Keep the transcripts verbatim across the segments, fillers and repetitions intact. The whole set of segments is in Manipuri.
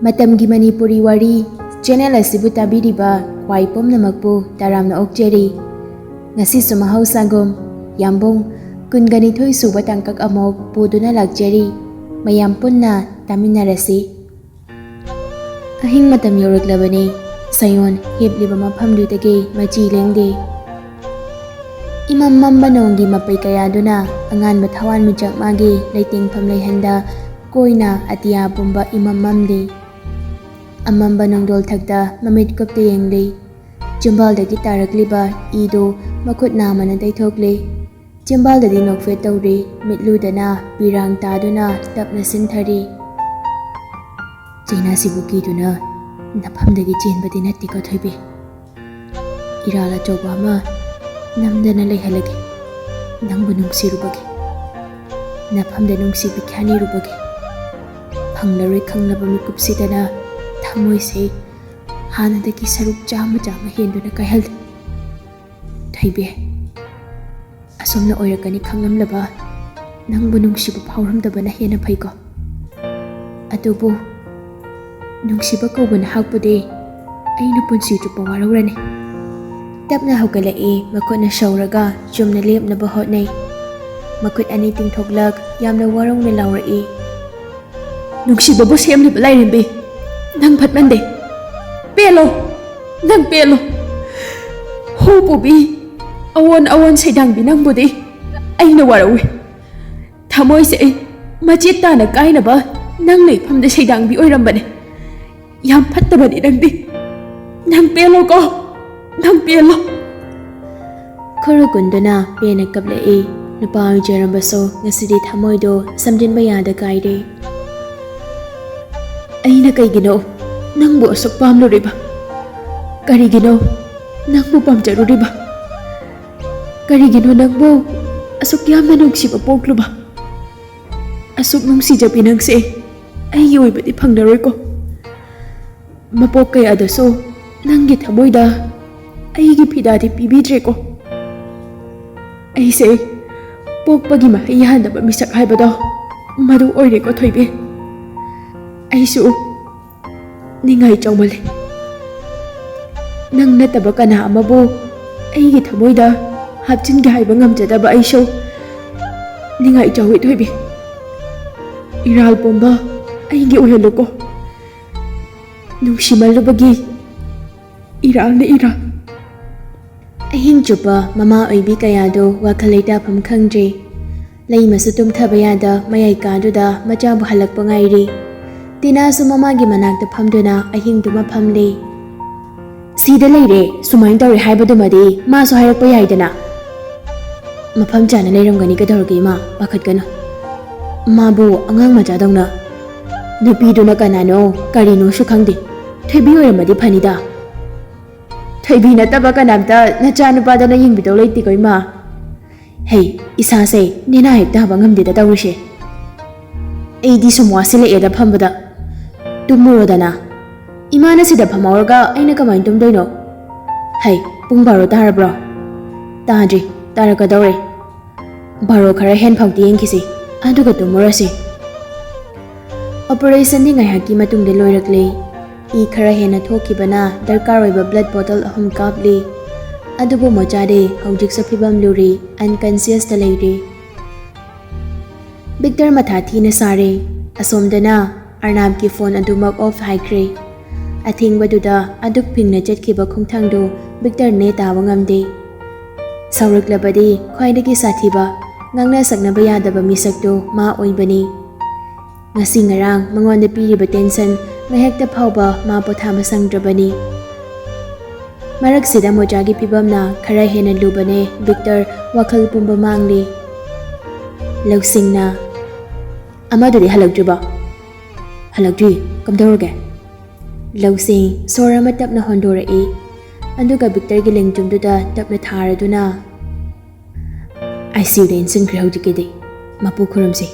ꯃꯇꯝꯒꯤ ꯃꯅꯤꯄꯨꯔꯤ ꯋꯥꯔꯤ ꯆꯦꯅꯦꯜ ꯑꯁꯤꯕꯨ ꯇꯥꯕꯤꯔꯤꯕ ꯈ꯭ꯋꯥꯏ ꯄꯨꯝꯅꯃꯛꯄꯨ ꯇꯔꯥꯝꯅ ꯑꯣꯛꯆꯔꯤ꯫ ꯉꯁꯤꯁꯨ ꯃꯍꯧꯁꯥꯒꯨꯝ ꯌꯥꯝꯕꯨꯡ ꯀꯨꯟꯒ ꯅꯤꯊꯣꯏ ꯁꯨꯕ ꯇꯥꯡꯀꯛ ꯑꯃꯨꯛ ꯄꯨꯗꯨꯅ ꯂꯥꯛꯆꯔꯤ꯫ ꯃꯌꯥꯝ ꯄꯨꯟꯅ ꯇꯥꯃꯤꯟꯅꯔꯁꯤ꯫ ꯑꯍꯤꯡ ꯃꯇꯝ ꯌꯧꯔꯛꯂꯕꯅꯤ꯫ ꯁꯌꯣꯟ ꯍꯤꯞꯂꯤꯕ ꯃꯐꯝꯗꯨꯗꯒꯤ ꯃꯆꯤ ꯂꯦꯡꯗꯦ꯫ ꯏꯃꯝ ꯃꯝꯕ ꯅꯣꯡꯒꯤ ꯃꯄꯩ ꯀꯌꯥꯗꯨꯅ ꯑꯉꯥꯟꯕ ꯊꯋꯥꯟꯃꯤꯆꯥꯛ ꯃꯥꯒꯤ ꯂꯩꯇꯦꯡꯐꯝ ꯂꯩꯍꯟꯗ ꯀꯣꯏꯅ ꯑꯇꯤꯌꯥ ꯄꯨꯝꯕ ꯏꯃꯝ ꯃꯝꯂꯤ꯫ ꯑꯃꯝꯕ ꯅꯣꯡꯗꯣꯜ ꯊꯛꯇ ꯃꯃꯤꯠ ꯀꯨꯞꯇ ꯌꯦꯡꯂꯤ꯫ ꯆꯤꯝꯕꯥꯜꯗꯒꯤ ꯇꯥꯔꯛꯂꯤꯕ ꯏꯗꯨ ꯃꯈꯨꯠ ꯅꯥꯝꯃꯅ ꯇꯩꯊꯣꯛꯂꯤ꯫ ꯆꯤꯝꯕꯥꯜꯗꯗꯤ ꯅꯣꯛꯐꯦꯠ ꯇꯧꯔꯤ, ꯃꯤꯠꯂꯨꯗꯅ ꯄꯤꯔꯥꯡ ꯇꯥꯗꯨꯅ ꯇꯞꯅ ꯁꯤꯟꯊꯔꯤ꯫ "ꯆꯩꯅꯥꯁꯤꯕꯨ ꯀꯤꯗꯨꯅ ꯅꯐꯝꯗꯒꯤ ꯆꯦꯟꯕꯗꯤ ꯅꯠꯇꯦꯀꯣ ꯊꯣꯏꯕꯤ? ꯏꯔꯥꯜ ꯑꯆꯧꯕ ꯑꯃ ꯅꯝꯗꯅ ꯂꯩꯍꯜꯂꯒꯦ꯫ ꯅꯪꯕꯨ ꯅꯨꯡꯁꯤꯔꯨꯕꯒꯤ, ꯅꯐꯝꯗ ꯅꯨꯡꯁꯤ ꯕꯤꯈ꯭ꯌꯥ ꯅꯤꯔꯨꯕꯒꯤ, ꯐꯪꯂꯔꯣꯏ ꯈꯪꯂꯕ ꯃꯤꯀꯨꯞꯁꯤꯗꯅ ꯊꯃꯣꯏꯁꯦ ꯍꯥꯟꯅꯗꯒꯤ ꯁꯔꯨꯛ ꯆꯥꯝꯃ ꯆꯥꯝꯃ ꯍꯦꯟꯗꯨꯅ ꯀꯥꯏꯍꯜꯂꯦ꯫ ꯊꯣꯏꯕꯤ, ꯑꯁꯨꯝꯅ ꯑꯣꯏꯔꯛꯀꯅꯤ ꯈꯪꯂꯝꯂꯕ ꯅꯪꯕꯨ ꯅꯨꯡꯁꯤꯕ ꯐꯥꯎꯔꯝꯗꯕꯅ ꯍꯦꯟꯅ ꯐꯩꯀꯣ꯫ ꯑꯗꯨꯕꯨ ꯅꯨꯡꯁꯤꯕ ꯀꯧꯕ ꯅꯍꯥꯛꯄꯨꯗꯤ ꯑꯩꯅ ꯄꯨꯟꯁꯤ ꯆꯨꯞꯄ ꯋꯥꯔꯧꯔꯅꯤ꯫" ꯇꯞꯅ ꯍꯧꯒꯠꯂꯛꯏ, ꯃꯈꯨꯠꯅ ꯁꯧꯔꯒ ꯆꯨꯝꯅ ꯂꯦꯞꯅꯕ ꯍꯣꯠꯅꯩ꯫ ꯃꯈꯨꯠ ꯑꯅꯤ ꯇꯤꯡꯊꯣꯛꯂꯛ ꯌꯥꯝꯅ ꯋꯥꯔꯧꯅ ꯂꯥꯎꯔꯛꯏ꯫ "ꯅꯨꯡꯁꯤꯕꯕꯨ ꯁꯦꯝꯂꯤꯕ ꯂꯥꯏꯔꯦꯝꯕꯤ, ꯅꯪ ꯐꯠꯃꯟꯗꯦ꯫ ꯄꯦꯜꯂꯣ, ꯅꯪ ꯄꯦꯜꯂꯣ꯫ ꯍꯨ ꯄꯨꯕꯤ, ꯑꯑꯣꯟ ꯑꯑꯣꯟ ꯁꯩꯗꯥꯡꯕꯤ ꯅꯪꯕꯨꯗꯤ ꯑꯩꯅ ꯋꯥꯔꯧꯏ꯫ ꯊꯃꯣꯏꯁꯦ ꯃꯆꯦꯠ ꯇꯥꯅ ꯀꯥꯏꯅꯕ ꯅꯪ ꯂꯩꯐꯝꯗ ꯁꯩꯗꯥꯡꯕꯤ ꯑꯣꯏꯔꯝꯕꯅꯦ꯫ ꯌꯥꯝ ꯐꯠꯇꯕꯅꯤ ꯅꯪꯗꯤ꯫ ꯅꯪ ꯄꯦꯜꯂꯣꯀꯣ, ꯅꯪ ꯄꯦꯜꯂꯣ꯫" ꯈꯨꯔꯨ ꯀꯨꯟꯗꯨꯅ ꯄꯦꯟꯅ ꯀꯞꯂꯛꯏ꯫ ꯅꯨꯄꯥ ꯑꯣꯏꯖꯔꯝꯕꯁꯨ ꯉꯁꯤꯗꯤ ꯊꯃꯣꯏꯗꯣ ꯁꯝꯖꯤꯟꯕ ꯌꯥꯗ ꯀꯥꯏꯔꯦ꯫ "ꯑꯩꯅ ꯀꯩꯒꯤꯅꯣ ꯅꯪꯕꯨ ꯑꯁꯨꯛ ꯄꯥꯝꯂꯨꯔꯤꯕ? ꯀꯔꯤꯒꯤꯅꯣ ꯅꯪꯕꯨ ꯄꯥꯝꯖꯔꯨꯔꯤꯕ? ꯀꯔꯤꯒꯤꯅꯣ ꯅꯪꯕꯨ ꯑꯁꯨꯛ ꯌꯥꯝꯅ ꯅꯨꯡꯁꯤꯕ ꯄꯣꯛꯂꯨꯕ? ꯑꯁꯨꯛ ꯅꯨꯡꯁꯤꯖꯕꯤ ꯅꯪꯁꯦ ꯑꯩꯒꯤ ꯑꯣꯏꯕꯗꯤ ꯐꯪꯂꯔꯣꯏꯀꯣ꯫ ꯃꯄꯣꯛ ꯀꯌꯥꯗꯁꯨ ꯅꯪꯒꯤ ꯊꯃꯣꯏꯗ ꯑꯩꯒꯤ ꯐꯤꯗꯥꯗꯤ ꯄꯤꯕꯤꯗ꯭ꯔꯦꯀꯣ꯫ ꯑꯩꯁꯦ ꯄꯣꯛꯄꯒꯤ ꯃꯍꯩ ꯌꯥꯟꯗꯕ ꯃꯤꯁꯛ ꯍꯥꯏꯕꯗꯣ ꯃꯗꯨ ꯑꯣꯏꯔꯦꯀꯣ ꯊꯣꯏꯕꯤ꯫ ꯑꯩꯁꯨ ꯅꯤꯡꯉꯥꯏ ꯆꯥꯎꯃꯜꯂꯦ꯫ ꯅꯪ ꯅꯠꯇꯕ ꯀꯅꯥ ꯑꯃꯕꯨ ꯑꯩꯒꯤ ꯊꯃꯣꯏꯗ ꯍꯥꯞꯆꯤꯟꯒꯦ ꯍꯥꯏꯕ ꯉꯝꯖꯗꯕ ꯑꯩꯁꯨ ꯅꯤꯡꯉꯥꯏ ꯆꯥꯎꯏ ꯊꯣꯏꯕꯤ꯫ ꯏꯔꯥꯜ ꯄꯨꯝꯕ ꯑꯩꯒꯤ ꯑꯣꯏꯍꯜꯂꯨꯀꯣ꯫ ꯅꯨꯡꯁꯤꯃꯜꯂꯨꯕꯒꯤ ꯏꯔꯥꯜꯅ ꯏꯔꯥꯜ꯫ ꯑꯍꯤꯡ ꯆꯨꯞꯄ ꯃꯃꯥ ꯑꯣꯏꯕꯤ ꯀꯌꯥꯗꯣ ꯋꯥꯈꯜ ꯂꯩꯇꯥꯐꯝ ꯈꯪꯗ꯭ꯔꯦ꯫ ꯂꯩꯃꯁꯨ ꯇꯨꯝꯊꯕ ꯌꯥꯗ ꯃꯌꯥꯏ ꯀꯥꯗꯨꯗ ꯃꯆꯥꯕꯨ ꯍꯜꯂꯛꯄ ꯉꯥꯏꯔꯤ꯫ ꯇꯤꯅꯥꯁꯨ ꯃꯃꯥꯒꯤ ꯃꯅꯥꯛꯇ ꯐꯝꯗꯨꯅ ꯑꯍꯤꯡꯗꯨꯃ ꯐꯝꯂꯤ꯫ "ꯁꯤꯗ ꯂꯩꯔꯦ, ꯁꯨꯃꯥꯏꯅ ꯇꯧꯔꯦ ꯍꯥꯏꯕꯗꯨꯃꯗꯤ ꯃꯥꯁꯨ ꯍꯥꯏꯔꯛꯄ ꯌꯥꯏꯗꯅ?" "ꯃꯐꯝ ꯆꯥꯅ ꯂꯩꯔꯝꯒꯅꯤ, ꯀꯩꯗꯧꯔꯒꯦ ꯏꯃꯥ? ꯄꯥꯈꯠꯀꯅꯨ꯫ ꯃꯥꯕꯨ ꯑꯉꯥꯡ ꯃꯆꯥꯗꯧꯅ꯫ ꯅꯨꯄꯤꯗꯨꯅ ꯀꯅꯥꯅꯣ ꯀꯔꯤꯅꯣꯁꯨ ꯈꯪꯗꯦ꯫ ꯊꯣꯏꯕꯤ ꯑꯣꯏꯔꯝꯃꯗꯤ ꯐꯅꯤꯗ꯫ ꯊꯣꯏꯕꯤ ꯅꯠꯇꯕ ꯀꯅꯥꯝꯇ ꯅꯆꯥꯅꯨꯄꯥꯗꯅ ꯌꯦꯡꯕꯤꯗꯧ ꯂꯩꯇꯦꯀꯣ ꯏꯃꯥ꯫ ꯍꯩ, ꯏꯁꯥꯁꯦ ꯅꯦꯅꯥ ꯍꯦꯛ ꯇꯥꯕ ꯉꯝꯗꯦꯗ ꯇꯧꯔꯤꯁꯦ꯫ ꯑꯩꯗꯤ ꯁꯨꯝ ꯋꯥꯁꯤꯜꯂꯛꯑꯦꯗ ꯐꯝꯕꯗ꯫ ꯇꯨꯝꯃꯨꯔꯣꯗꯅ꯫ ꯏꯃꯥꯅ ꯁꯤꯗ ꯐꯝꯍꯧꯔꯒ ꯑꯩꯅ ꯀꯃꯥꯏꯅ ꯇꯨꯝꯗꯣꯏꯅꯣ? ꯍꯩ, ꯄꯨꯡ ꯕꯥꯔꯣ ꯇꯥꯔꯕ꯭ꯔꯣ? ꯇꯥꯗ꯭ꯔꯤ, ꯇꯥꯔꯛꯀꯗꯧꯔꯦ꯫ ꯕꯥꯔꯣ ꯈꯔ ꯍꯦꯟ ꯐꯥꯎꯗꯤ ꯌꯦꯡꯈꯤꯁꯤ, ꯑꯗꯨꯒ ꯇꯨꯝꯃꯨꯔꯁꯤ꯫ ꯑꯣꯄꯔꯦꯁꯟꯗꯤ ꯉꯥꯏꯍꯥꯛꯀꯤ ꯃꯇꯨꯡꯗ ꯂꯣꯏꯔꯛꯂꯦ꯫ ꯏ ꯈꯔ ꯍꯦꯟꯅ ꯊꯣꯛꯈꯤꯕꯅ ꯗꯔꯀꯥꯔ ꯑꯣꯏꯕ ꯕ꯭ꯂꯗ ꯕꯣꯇꯜ ꯑꯍꯨꯝ ꯀꯥꯞꯂꯤ꯫ ꯑꯗꯨꯕꯨ ꯃꯣꯆꯥꯗꯤ ꯍꯧꯖꯤꯛꯁꯨ ꯐꯤꯕꯝ ꯂꯨꯔꯤ, ꯑꯟꯀꯟꯁꯤꯌꯁꯇ ꯂꯩꯔꯤ꯫ ꯕꯤꯛꯇꯔ ꯃꯊꯥ ꯊꯤꯅ ꯁꯥꯔꯦ꯫ ꯑꯁꯣꯝꯗꯅ ꯑꯔꯅꯥꯕꯀꯤ ꯐꯣꯟ ꯑꯗꯨꯃꯛ ꯑꯣꯐ ꯍꯥꯏꯈ꯭ꯔꯦ꯫ ꯑꯊꯦꯡꯕꯗꯨꯗ ꯑꯗꯨꯛ ꯐꯤꯡꯅ ꯆꯠꯈꯤꯕ ꯈꯣꯡꯊꯥꯡꯗꯨ ꯕꯤꯛꯇꯔ ꯅꯦ ꯇꯥꯕ ꯉꯝꯗꯦ꯫ ꯁꯥꯎꯔꯛꯂꯕꯗꯤ ꯈ꯭ꯋꯥꯏꯗꯒꯤ ꯁꯥꯊꯤꯕ, ꯉꯥꯡꯅ ꯁꯛꯅꯕ ꯌꯥꯗꯕ ꯃꯤꯁꯛꯇꯨ ꯃꯥ ꯑꯣꯏꯕꯅꯤ꯫ ꯉꯁꯤ ꯉꯔꯥꯡ ꯃꯉꯣꯟꯗ ꯄꯤꯔꯤꯕ ꯇꯦꯟꯁꯟ ꯉꯥꯏꯍꯥꯛꯇ ꯐꯥꯎꯕ ꯃꯥ ꯄꯣꯊꯥꯕ ꯁꯪꯗ꯭ꯔꯕꯅꯤ꯫ ꯃꯔꯛꯁꯤꯗ ꯃꯣꯆꯥꯒꯤ ꯐꯤꯕꯝꯅ ꯈꯔ ꯍꯦꯟꯅ ꯂꯨꯕꯅꯦ꯫ ꯕꯤꯛꯇꯔ ꯋꯥꯈꯜ ꯄꯨꯝꯕ ꯃꯥꯡꯂꯤ꯫ ꯂꯧꯁꯤꯡꯅ, "ꯑꯃꯗꯨꯗꯤ ꯍꯜꯂꯛꯇ꯭ꯔꯤꯕꯣ?" "ꯍꯜꯂꯛꯇ꯭ꯔꯤ꯫ ꯀꯝꯗꯧꯔꯒꯦ?" ꯂꯧꯁꯤꯡ ꯁꯣꯔ ꯑꯃ ꯇꯞꯅ ꯍꯣꯟꯗꯣꯔꯛꯏ꯫ ꯑꯗꯨꯒ ꯕꯤꯛꯇꯔꯒꯤ ꯂꯦꯡꯖꯨꯝꯗꯨꯗ ꯇꯞꯅ ꯊꯥꯔꯗꯨꯅ, "ꯑꯥꯏ ꯁꯤ ꯌꯨꯗ ꯏꯟꯁꯤꯟꯈ꯭ꯔꯦ ꯍꯧꯖꯤꯛꯀꯤꯗꯤ꯫ ꯃꯄꯨ ꯈꯨꯔꯨꯝꯁꯤ꯫"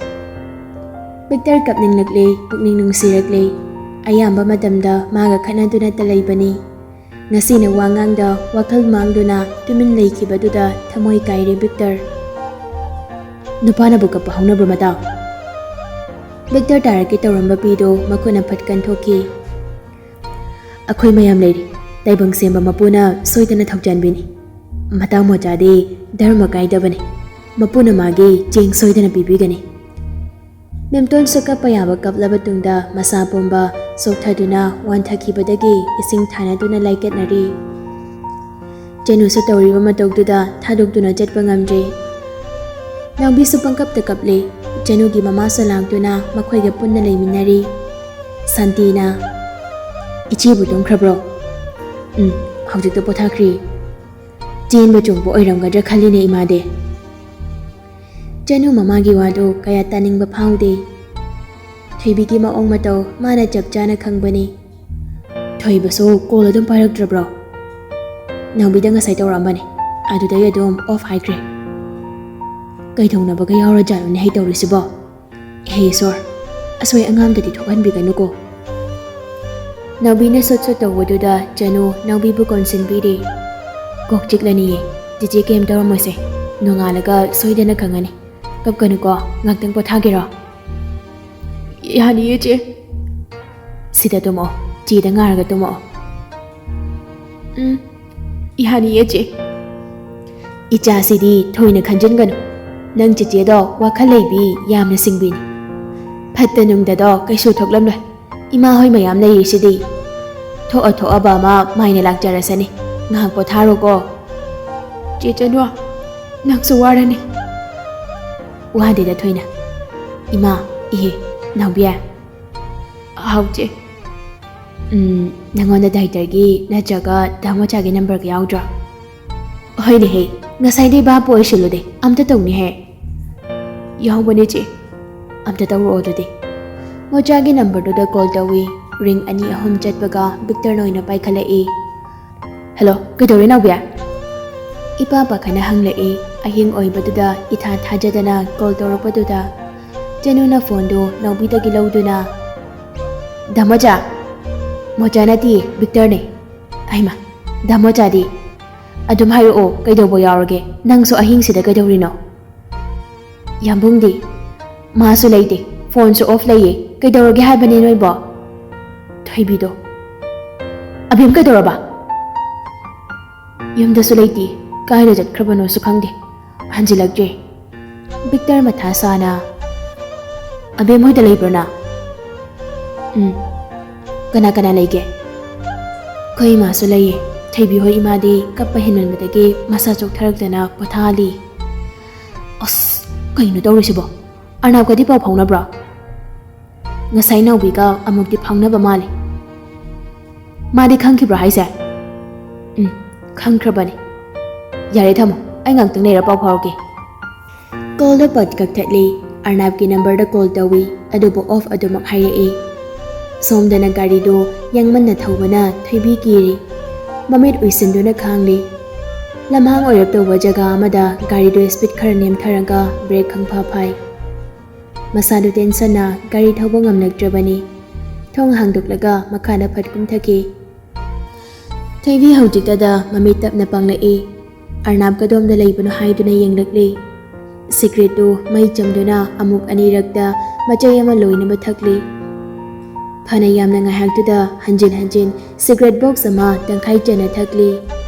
ꯕꯤꯛꯇꯔ ꯀꯞꯅꯤꯡꯂꯛꯂꯦ, ꯄꯨꯛꯅꯤꯡ ꯅꯨꯡꯁꯤꯔꯛꯂꯦ꯫ ꯑꯌꯥꯝꯕ ꯃꯇꯝꯗ ꯃꯥꯒ ꯈꯠꯅꯗꯨꯅꯇ ꯂꯩꯕꯅꯤ꯫ ꯉꯁꯤꯅ ꯋꯥ ꯉꯥꯡꯗ ꯋꯥꯈꯜ ꯃꯥꯡꯗꯨꯅ ꯇꯨꯃꯤꯟ ꯂꯩꯈꯤꯕꯗꯨꯗ ꯊꯃꯣꯏ ꯀꯥꯏꯔꯦ ꯕꯤꯛꯇꯔ꯫ "ꯅꯨꯄꯥꯅꯕꯨ ꯀꯞꯄ ꯍꯧꯅꯕ꯭ꯔꯣ ꯃꯇꯥꯎ?" ꯕꯤꯛꯇꯔ ꯇꯥꯔꯛꯀꯦ ꯇꯧꯔꯝꯕ ꯄꯤꯗꯨ ꯃꯈꯨꯠꯅ ꯐꯠ ꯀꯟꯊꯣꯛꯈꯤ꯫ ꯑꯩꯈꯣꯏ ꯃꯌꯥꯝ ꯂꯩꯔꯤ꯫ ꯇꯥꯏꯕꯪ ꯁꯦꯝꯕ ꯃꯄꯨꯅ ꯁꯣꯏꯗꯅ ꯊꯧꯖꯥꯟꯕꯤꯅꯤ꯫ ꯃꯇꯥꯡ ꯃꯆꯥꯗꯤ ꯙꯔꯃ ꯀꯥꯏꯗꯕꯅꯤ꯫ ꯃꯄꯨꯅ ꯃꯥꯒꯤ ꯆꯦꯡ ꯁꯣꯏꯗꯅ ꯄꯤꯕꯤꯒꯅꯤ꯫ ꯃꯦꯝꯇꯣꯟꯁꯨ ꯀꯞꯄ ꯌꯥꯕ ꯀꯞꯂꯕ ꯇꯨꯡꯗ ꯃꯁꯥ ꯄꯨꯝꯕ ꯆꯣꯛꯊꯗꯨꯅ ꯋꯥꯟꯊꯈꯤꯕꯗꯒꯤ ꯏꯁꯤꯡ ꯊꯥꯅꯗꯨꯅ ꯂꯥꯏꯀꯠꯅꯔꯤ꯫ ꯆꯦꯅꯨꯁꯨ ꯇꯧꯔꯤꯕ ꯃꯇꯧꯗꯨꯗ ꯊꯥꯗꯣꯛꯇꯨꯅ ꯆꯠꯄ ꯉꯝꯗ꯭ꯔꯦ꯫ ꯅꯥꯎꯕꯤꯁꯨ ꯄꯪꯀꯞꯇ ꯀꯞꯂꯤ꯫ ꯆꯦꯅꯨꯒꯤ ꯃꯃꯥꯁꯨ ꯂꯥꯛꯇꯨꯅ ꯃꯈꯣꯏꯒ ꯄꯨꯟꯅ ꯂꯩꯃꯤꯟꯅꯔꯤ꯫ ꯁꯥꯟꯇꯤꯅ, "ꯏꯆꯦꯕꯨ ꯇꯨꯝꯈ꯭ꯔꯕ꯭ꯔꯣ?" "ꯎꯝ, ꯍꯧꯖꯤꯛꯇ ꯄꯣꯊꯥꯈ꯭ꯔꯤ꯫ ꯆꯦꯟꯕ ꯆꯣꯡꯕ ꯑꯣꯏꯔꯝꯒꯗ꯭ꯔꯥ ꯈꯜꯂꯤꯅꯦ, ꯏꯃꯥꯗꯤ꯫" ꯆꯦꯅꯨ ꯃꯃꯥꯒꯤ ꯋꯥꯗꯨ ꯀꯌꯥ ꯇꯥꯅꯤꯡꯕ ꯐꯥꯎꯗꯦ꯫ ꯊꯣꯏꯕꯤꯒꯤ ꯃꯑꯣꯡ ꯃꯇꯧ ꯃꯥꯅ ꯆꯞ ꯆꯥꯅ ꯈꯪꯕꯅꯤ꯫ "ꯊꯣꯏꯕꯁꯨ ꯀꯣꯜ ꯑꯗꯨꯝ ꯄꯥꯏꯔꯛꯇ꯭ꯔꯕ꯭ꯔꯣ?" "ꯅꯥꯎꯕꯤꯗ ꯉꯁꯥꯏ ꯇꯧꯔꯛꯑꯝꯕꯅꯦ, ꯑꯗꯨꯗꯩ ꯑꯗꯨꯝ ꯑꯣꯐ ꯍꯥꯏꯈ꯭ꯔꯦ꯫ ꯀꯩꯗꯧꯅꯕꯒ ꯌꯥꯎꯔꯖꯥꯠꯅꯣꯅꯦ ꯍꯩ ꯇꯧꯔꯤꯁꯤꯕꯣ? ꯍꯦ ꯏꯁꯣꯔ, ꯑꯁꯣꯏ ꯑꯉꯥꯝꯗꯗꯤ ꯊꯣꯛꯍꯟꯕꯤꯒꯅꯨꯀꯣ꯫" ꯅꯥꯎꯕꯤꯅ ꯁꯨꯠ ꯁꯨꯠ ꯇꯧꯕꯗꯨꯗ ꯆꯅꯨ ꯅꯥꯎꯕꯤꯕꯨ ꯀꯣꯟꯁꯤꯟꯕꯤꯔꯦ꯫ "ꯀꯣꯛ ꯆꯤꯛꯂꯅꯤꯌꯦ, ꯆꯤꯆꯦ ꯀꯩꯝ ꯇꯧꯔꯝꯃꯣꯏꯁꯦ꯫ ꯅꯣꯡꯉꯥꯜꯂꯒ ꯁꯣꯏꯗꯅ ꯈꯪꯉꯅꯤ꯫ ꯀꯞꯀꯅꯨꯀꯣ, ꯉꯥꯛꯇꯪ ꯄꯣꯊꯥꯒꯦꯔꯣ?" "ꯌꯥꯅꯤꯌꯦ, ꯆꯦ꯫" "ꯁꯤꯗ ꯇꯨꯝꯃꯛꯑꯣ, ꯆꯦꯗ ꯉꯥꯔꯒ ꯇꯨꯝꯃꯛꯑꯣ꯫" "ꯎꯝ, ꯌꯥꯅꯤꯌꯦ, ꯆꯦ꯫" "ꯏꯆꯥꯁꯤꯗꯤ ꯊꯣꯏꯅ ꯈꯟꯖꯤꯟꯒꯅꯨ꯫ ꯅꯪ ꯆꯤꯆꯦꯗꯣ ꯋꯥꯈꯜ ꯂꯩꯕꯤ, ꯌꯥꯝꯅ ꯁꯤꯡꯕꯤꯅꯤ꯫ ꯐꯠꯇ ꯅꯨꯡꯗꯗꯣ ꯀꯩꯁꯨ ꯊꯣꯛꯂꯝꯂꯣꯏ꯫ ꯏꯃꯥ ꯍꯣꯏ ꯃꯌꯥꯝ ꯂꯩꯔꯤꯁꯤꯗꯤ꯫ ꯊꯣꯛꯑ ꯊꯣꯛꯑꯕ ꯑꯃ ꯃꯥꯏꯅ ꯂꯥꯛꯆꯔꯁꯅꯤ꯫ ꯉꯥꯏꯍꯥꯛ ꯄꯣꯊꯥꯔꯣꯀꯣ꯫" "ꯆꯦ ꯆꯅꯨ, ꯅꯪꯁꯨ ꯋꯥꯔꯅꯤ꯫" "ꯋꯥꯗꯦꯗ ꯊꯣꯏꯅ꯫ ꯏꯃꯥ, ꯏꯍꯦ, ꯅꯥꯎꯕꯤ꯫" "ꯍꯥꯎ, ꯆꯦ꯫" "ꯎꯝ, ꯅꯪꯉꯣꯟꯗ ꯗꯥꯏꯇꯔꯒꯤ ꯅꯠꯇ꯭ꯔꯒ ꯗꯥ ꯃꯣꯆꯥꯒꯤ ꯅꯝꯕꯔꯒ ꯌꯥꯎꯗ꯭ꯔꯣ?" "ꯍꯣꯏꯅꯦꯍꯦ, ꯉꯁꯥꯏꯗꯩ ꯚꯥꯞꯄꯨ ꯑꯣꯏꯁꯤꯜꯂꯨꯗꯦ, ꯑꯝꯇ ꯇꯧꯅꯤꯍꯦ꯫" "ꯌꯥꯎꯕꯅꯦ, ꯆꯦ꯫" "ꯑꯝꯇ ꯇꯧꯔꯛꯑꯣ ꯑꯗꯨꯗꯤ꯫" ꯃꯣꯆꯥꯒꯤ ꯅꯝꯕꯔꯗꯨꯗ ꯀꯣꯜ ꯇꯧꯏ꯫ ꯔꯤꯡ ꯑꯅꯤ ꯑꯍꯨꯝ ꯆꯠꯄꯒ ꯕꯤꯛꯇꯔꯅ ꯑꯣꯏꯅ ꯄꯥꯏꯈꯠꯂꯛꯏ꯫ "ꯍꯜꯂꯣ, ꯀꯩꯗꯧꯔꯦ ꯅꯥꯎꯕꯤ?" ꯏꯄꯥ ꯄꯥꯈꯠꯅ ꯍꯪꯂꯛꯏ꯫ ꯑꯍꯤꯡ ꯑꯣꯏꯕꯗꯨꯗ ꯏꯊꯥ ꯊꯥꯖꯗꯅ ꯀꯣꯜ ꯇꯧꯔꯛꯄꯗꯨꯗ ꯆꯅꯨꯅ ꯐꯣꯟꯗꯨ ꯅꯥꯎꯕꯤꯗꯒꯤ ꯂꯧꯗꯨꯅ, "ꯗꯥ ꯃꯣꯆꯥ?" "ꯃꯣꯆꯥ ꯅꯠꯇꯤꯌꯦ, ꯕꯤꯛꯇꯔꯅꯦ꯫" "ꯑꯩꯃ, ꯗꯥ ꯃꯣꯆꯥꯗꯤ?" "ꯑꯗꯨꯝ ꯍꯥꯏꯔꯛꯑꯣ, ꯀꯩꯗꯧꯕ ꯌꯥꯎꯔꯒꯦ? ꯅꯪꯁꯨ ꯑꯍꯤꯡꯁꯤꯗ ꯀꯩꯗꯧꯔꯤꯅꯣ?" "ꯌꯥꯝꯕꯨꯡꯗꯤ?" "ꯃꯥꯁꯨ ꯂꯩꯇꯦ, ꯐꯣꯟꯁꯨ ꯑꯣꯐ ꯂꯩꯌꯦ꯫ ꯀꯩꯗꯧꯔꯒꯦ ꯍꯥꯏꯕꯅꯦ ꯅꯣꯏꯕꯣ?" "ꯊꯣꯏꯕꯤꯗꯣ?" ꯑꯕꯦꯝ ꯀꯩꯗꯧꯔꯕ? ꯌꯨꯝꯗꯁꯨ ꯂꯩꯇꯦ, ꯀꯥꯏꯗ ꯆꯠꯈ꯭ꯔꯕꯅꯣꯁꯨ ꯈꯪꯗꯦ, ꯍꯟꯖꯤꯜꯂꯛꯇ꯭ꯔꯦ꯫ ꯕꯤꯛꯇꯔ ꯃꯊꯥ ꯁꯥꯅ, "ꯑꯕꯦꯝ ꯍꯣꯏꯗ ꯂꯩꯕ꯭ꯔꯣ ꯅꯪ?" "ꯎꯝ꯫ ꯀꯅꯥ ꯀꯅꯥ ꯂꯩꯒꯦ?" "ꯑꯩꯈꯣꯏ ꯏꯃꯥꯁꯨ ꯂꯩꯌꯦ꯫ ꯊꯣꯏꯕꯤ ꯍꯣꯏ ꯏꯃꯥꯗꯤ ꯀꯞꯄ ꯍꯦꯟꯃꯟꯕꯗꯒꯤ ꯃꯁꯥ ꯆꯣꯛꯊꯔꯛꯇꯅ ꯄꯣꯊꯥꯍꯜꯂꯤ꯫" ꯑꯁ, ꯀꯩꯅꯣ ꯇꯧꯔꯤꯁꯤꯕꯣ? ꯑꯔꯅꯥꯞꯀꯗꯤ ꯄꯥꯎ ꯐꯥꯎꯅꯕ꯭ꯔꯣ? ꯉꯁꯥꯏ ꯅꯥꯎꯕꯤꯒ ꯑꯃꯨꯛꯇꯤ ꯐꯥꯎꯅꯕ ꯃꯥꯜꯂꯦ꯫ "ꯃꯥꯗꯤ ꯈꯪꯈꯤꯕ꯭ꯔꯣ ꯍꯥꯏꯁꯦ?" "ꯎꯝ, ꯈꯪꯈ꯭ꯔꯕꯅꯤ꯫ ꯌꯥꯔꯦ, ꯊꯝꯃꯣ, ꯑꯩ ꯉꯥꯛꯇꯪ ꯂꯩꯔ ꯄꯥꯎ ꯐꯥꯎꯔꯛꯀꯦ꯫" ꯀꯣꯜꯗꯣ ꯄꯠ ꯀꯛꯊꯠꯂꯤ꯫ ꯑꯔꯅꯥꯞꯀꯤ ꯅꯝꯕꯔꯗ ꯀꯣꯜ ꯇꯧꯏ, ꯑꯗꯨꯕꯨ ꯑꯣꯐ ꯑꯗꯨꯃꯛ ꯍꯥꯏꯔꯛꯏ꯫ ꯁꯣꯝꯗꯅ ꯒꯥꯔꯤꯗꯨ ꯌꯥꯡꯃꯟꯅ ꯊꯧꯕꯅ ꯊꯣꯏꯕꯤ ꯀꯤꯔꯤ꯫ ꯃꯃꯤꯠ ꯎꯏꯁꯤꯟꯗꯨꯅ ꯈꯥꯡꯂꯤ꯫ ꯂꯝꯍꯥꯡ ꯑꯣꯏꯔꯞ ꯇꯧꯕ ꯖꯒꯥ ꯑꯃꯗ ꯒꯥꯔꯤꯗꯨ ꯁ꯭ꯄꯤꯗ ꯈꯔ ꯅꯦꯝꯊꯔꯒ ꯕ꯭ꯔꯦꯛ ꯈꯪꯐꯥ ꯐꯥꯏ꯫ ꯃꯁꯥꯗꯨ ꯇꯦꯟꯁꯟꯅ ꯒꯥꯔꯤ ꯊꯧꯕ ꯉꯝꯂꯛꯇ꯭ꯔꯕꯅꯤ꯫ ꯊꯣꯡ ꯍꯥꯡꯗꯣꯛꯂꯒ ꯃꯈꯥꯗ ꯐꯠ ꯀꯨꯝꯊꯈꯤ꯫ ꯊꯣꯏꯕꯤ ꯍꯧꯖꯤꯛꯇꯗ ꯃꯃꯤꯠ ꯇꯞꯅ ꯄꯥꯡꯂꯛꯏ꯫ ꯑꯔꯅꯥꯞ ꯀꯗꯣꯝꯗ ꯂꯩꯕꯅꯣ ꯍꯥꯏꯗꯨꯅ ꯌꯦꯡꯂꯛꯂꯤ꯫ ꯁꯤꯒꯔꯦꯠꯇꯨ ꯃꯩ ꯆꯝꯗꯨꯅ ꯑꯃꯨꯛ ꯑꯅꯤꯔꯛꯇ ꯃꯆꯩ ꯑꯃ ꯂꯣꯏꯅꯕ ꯊꯛꯂꯤ꯫ ꯐꯅ ꯌꯥꯝꯅ ꯉꯥꯏꯍꯥꯛꯇꯨꯗ ꯍꯟꯖꯤꯟ ꯍꯟꯖꯤꯟ ꯁꯤꯒꯔꯦꯠ ꯕꯣꯛꯁ ꯑꯃ ꯇꯪꯈꯥꯏ ꯆꯟꯅ ꯊꯛꯂꯤ꯫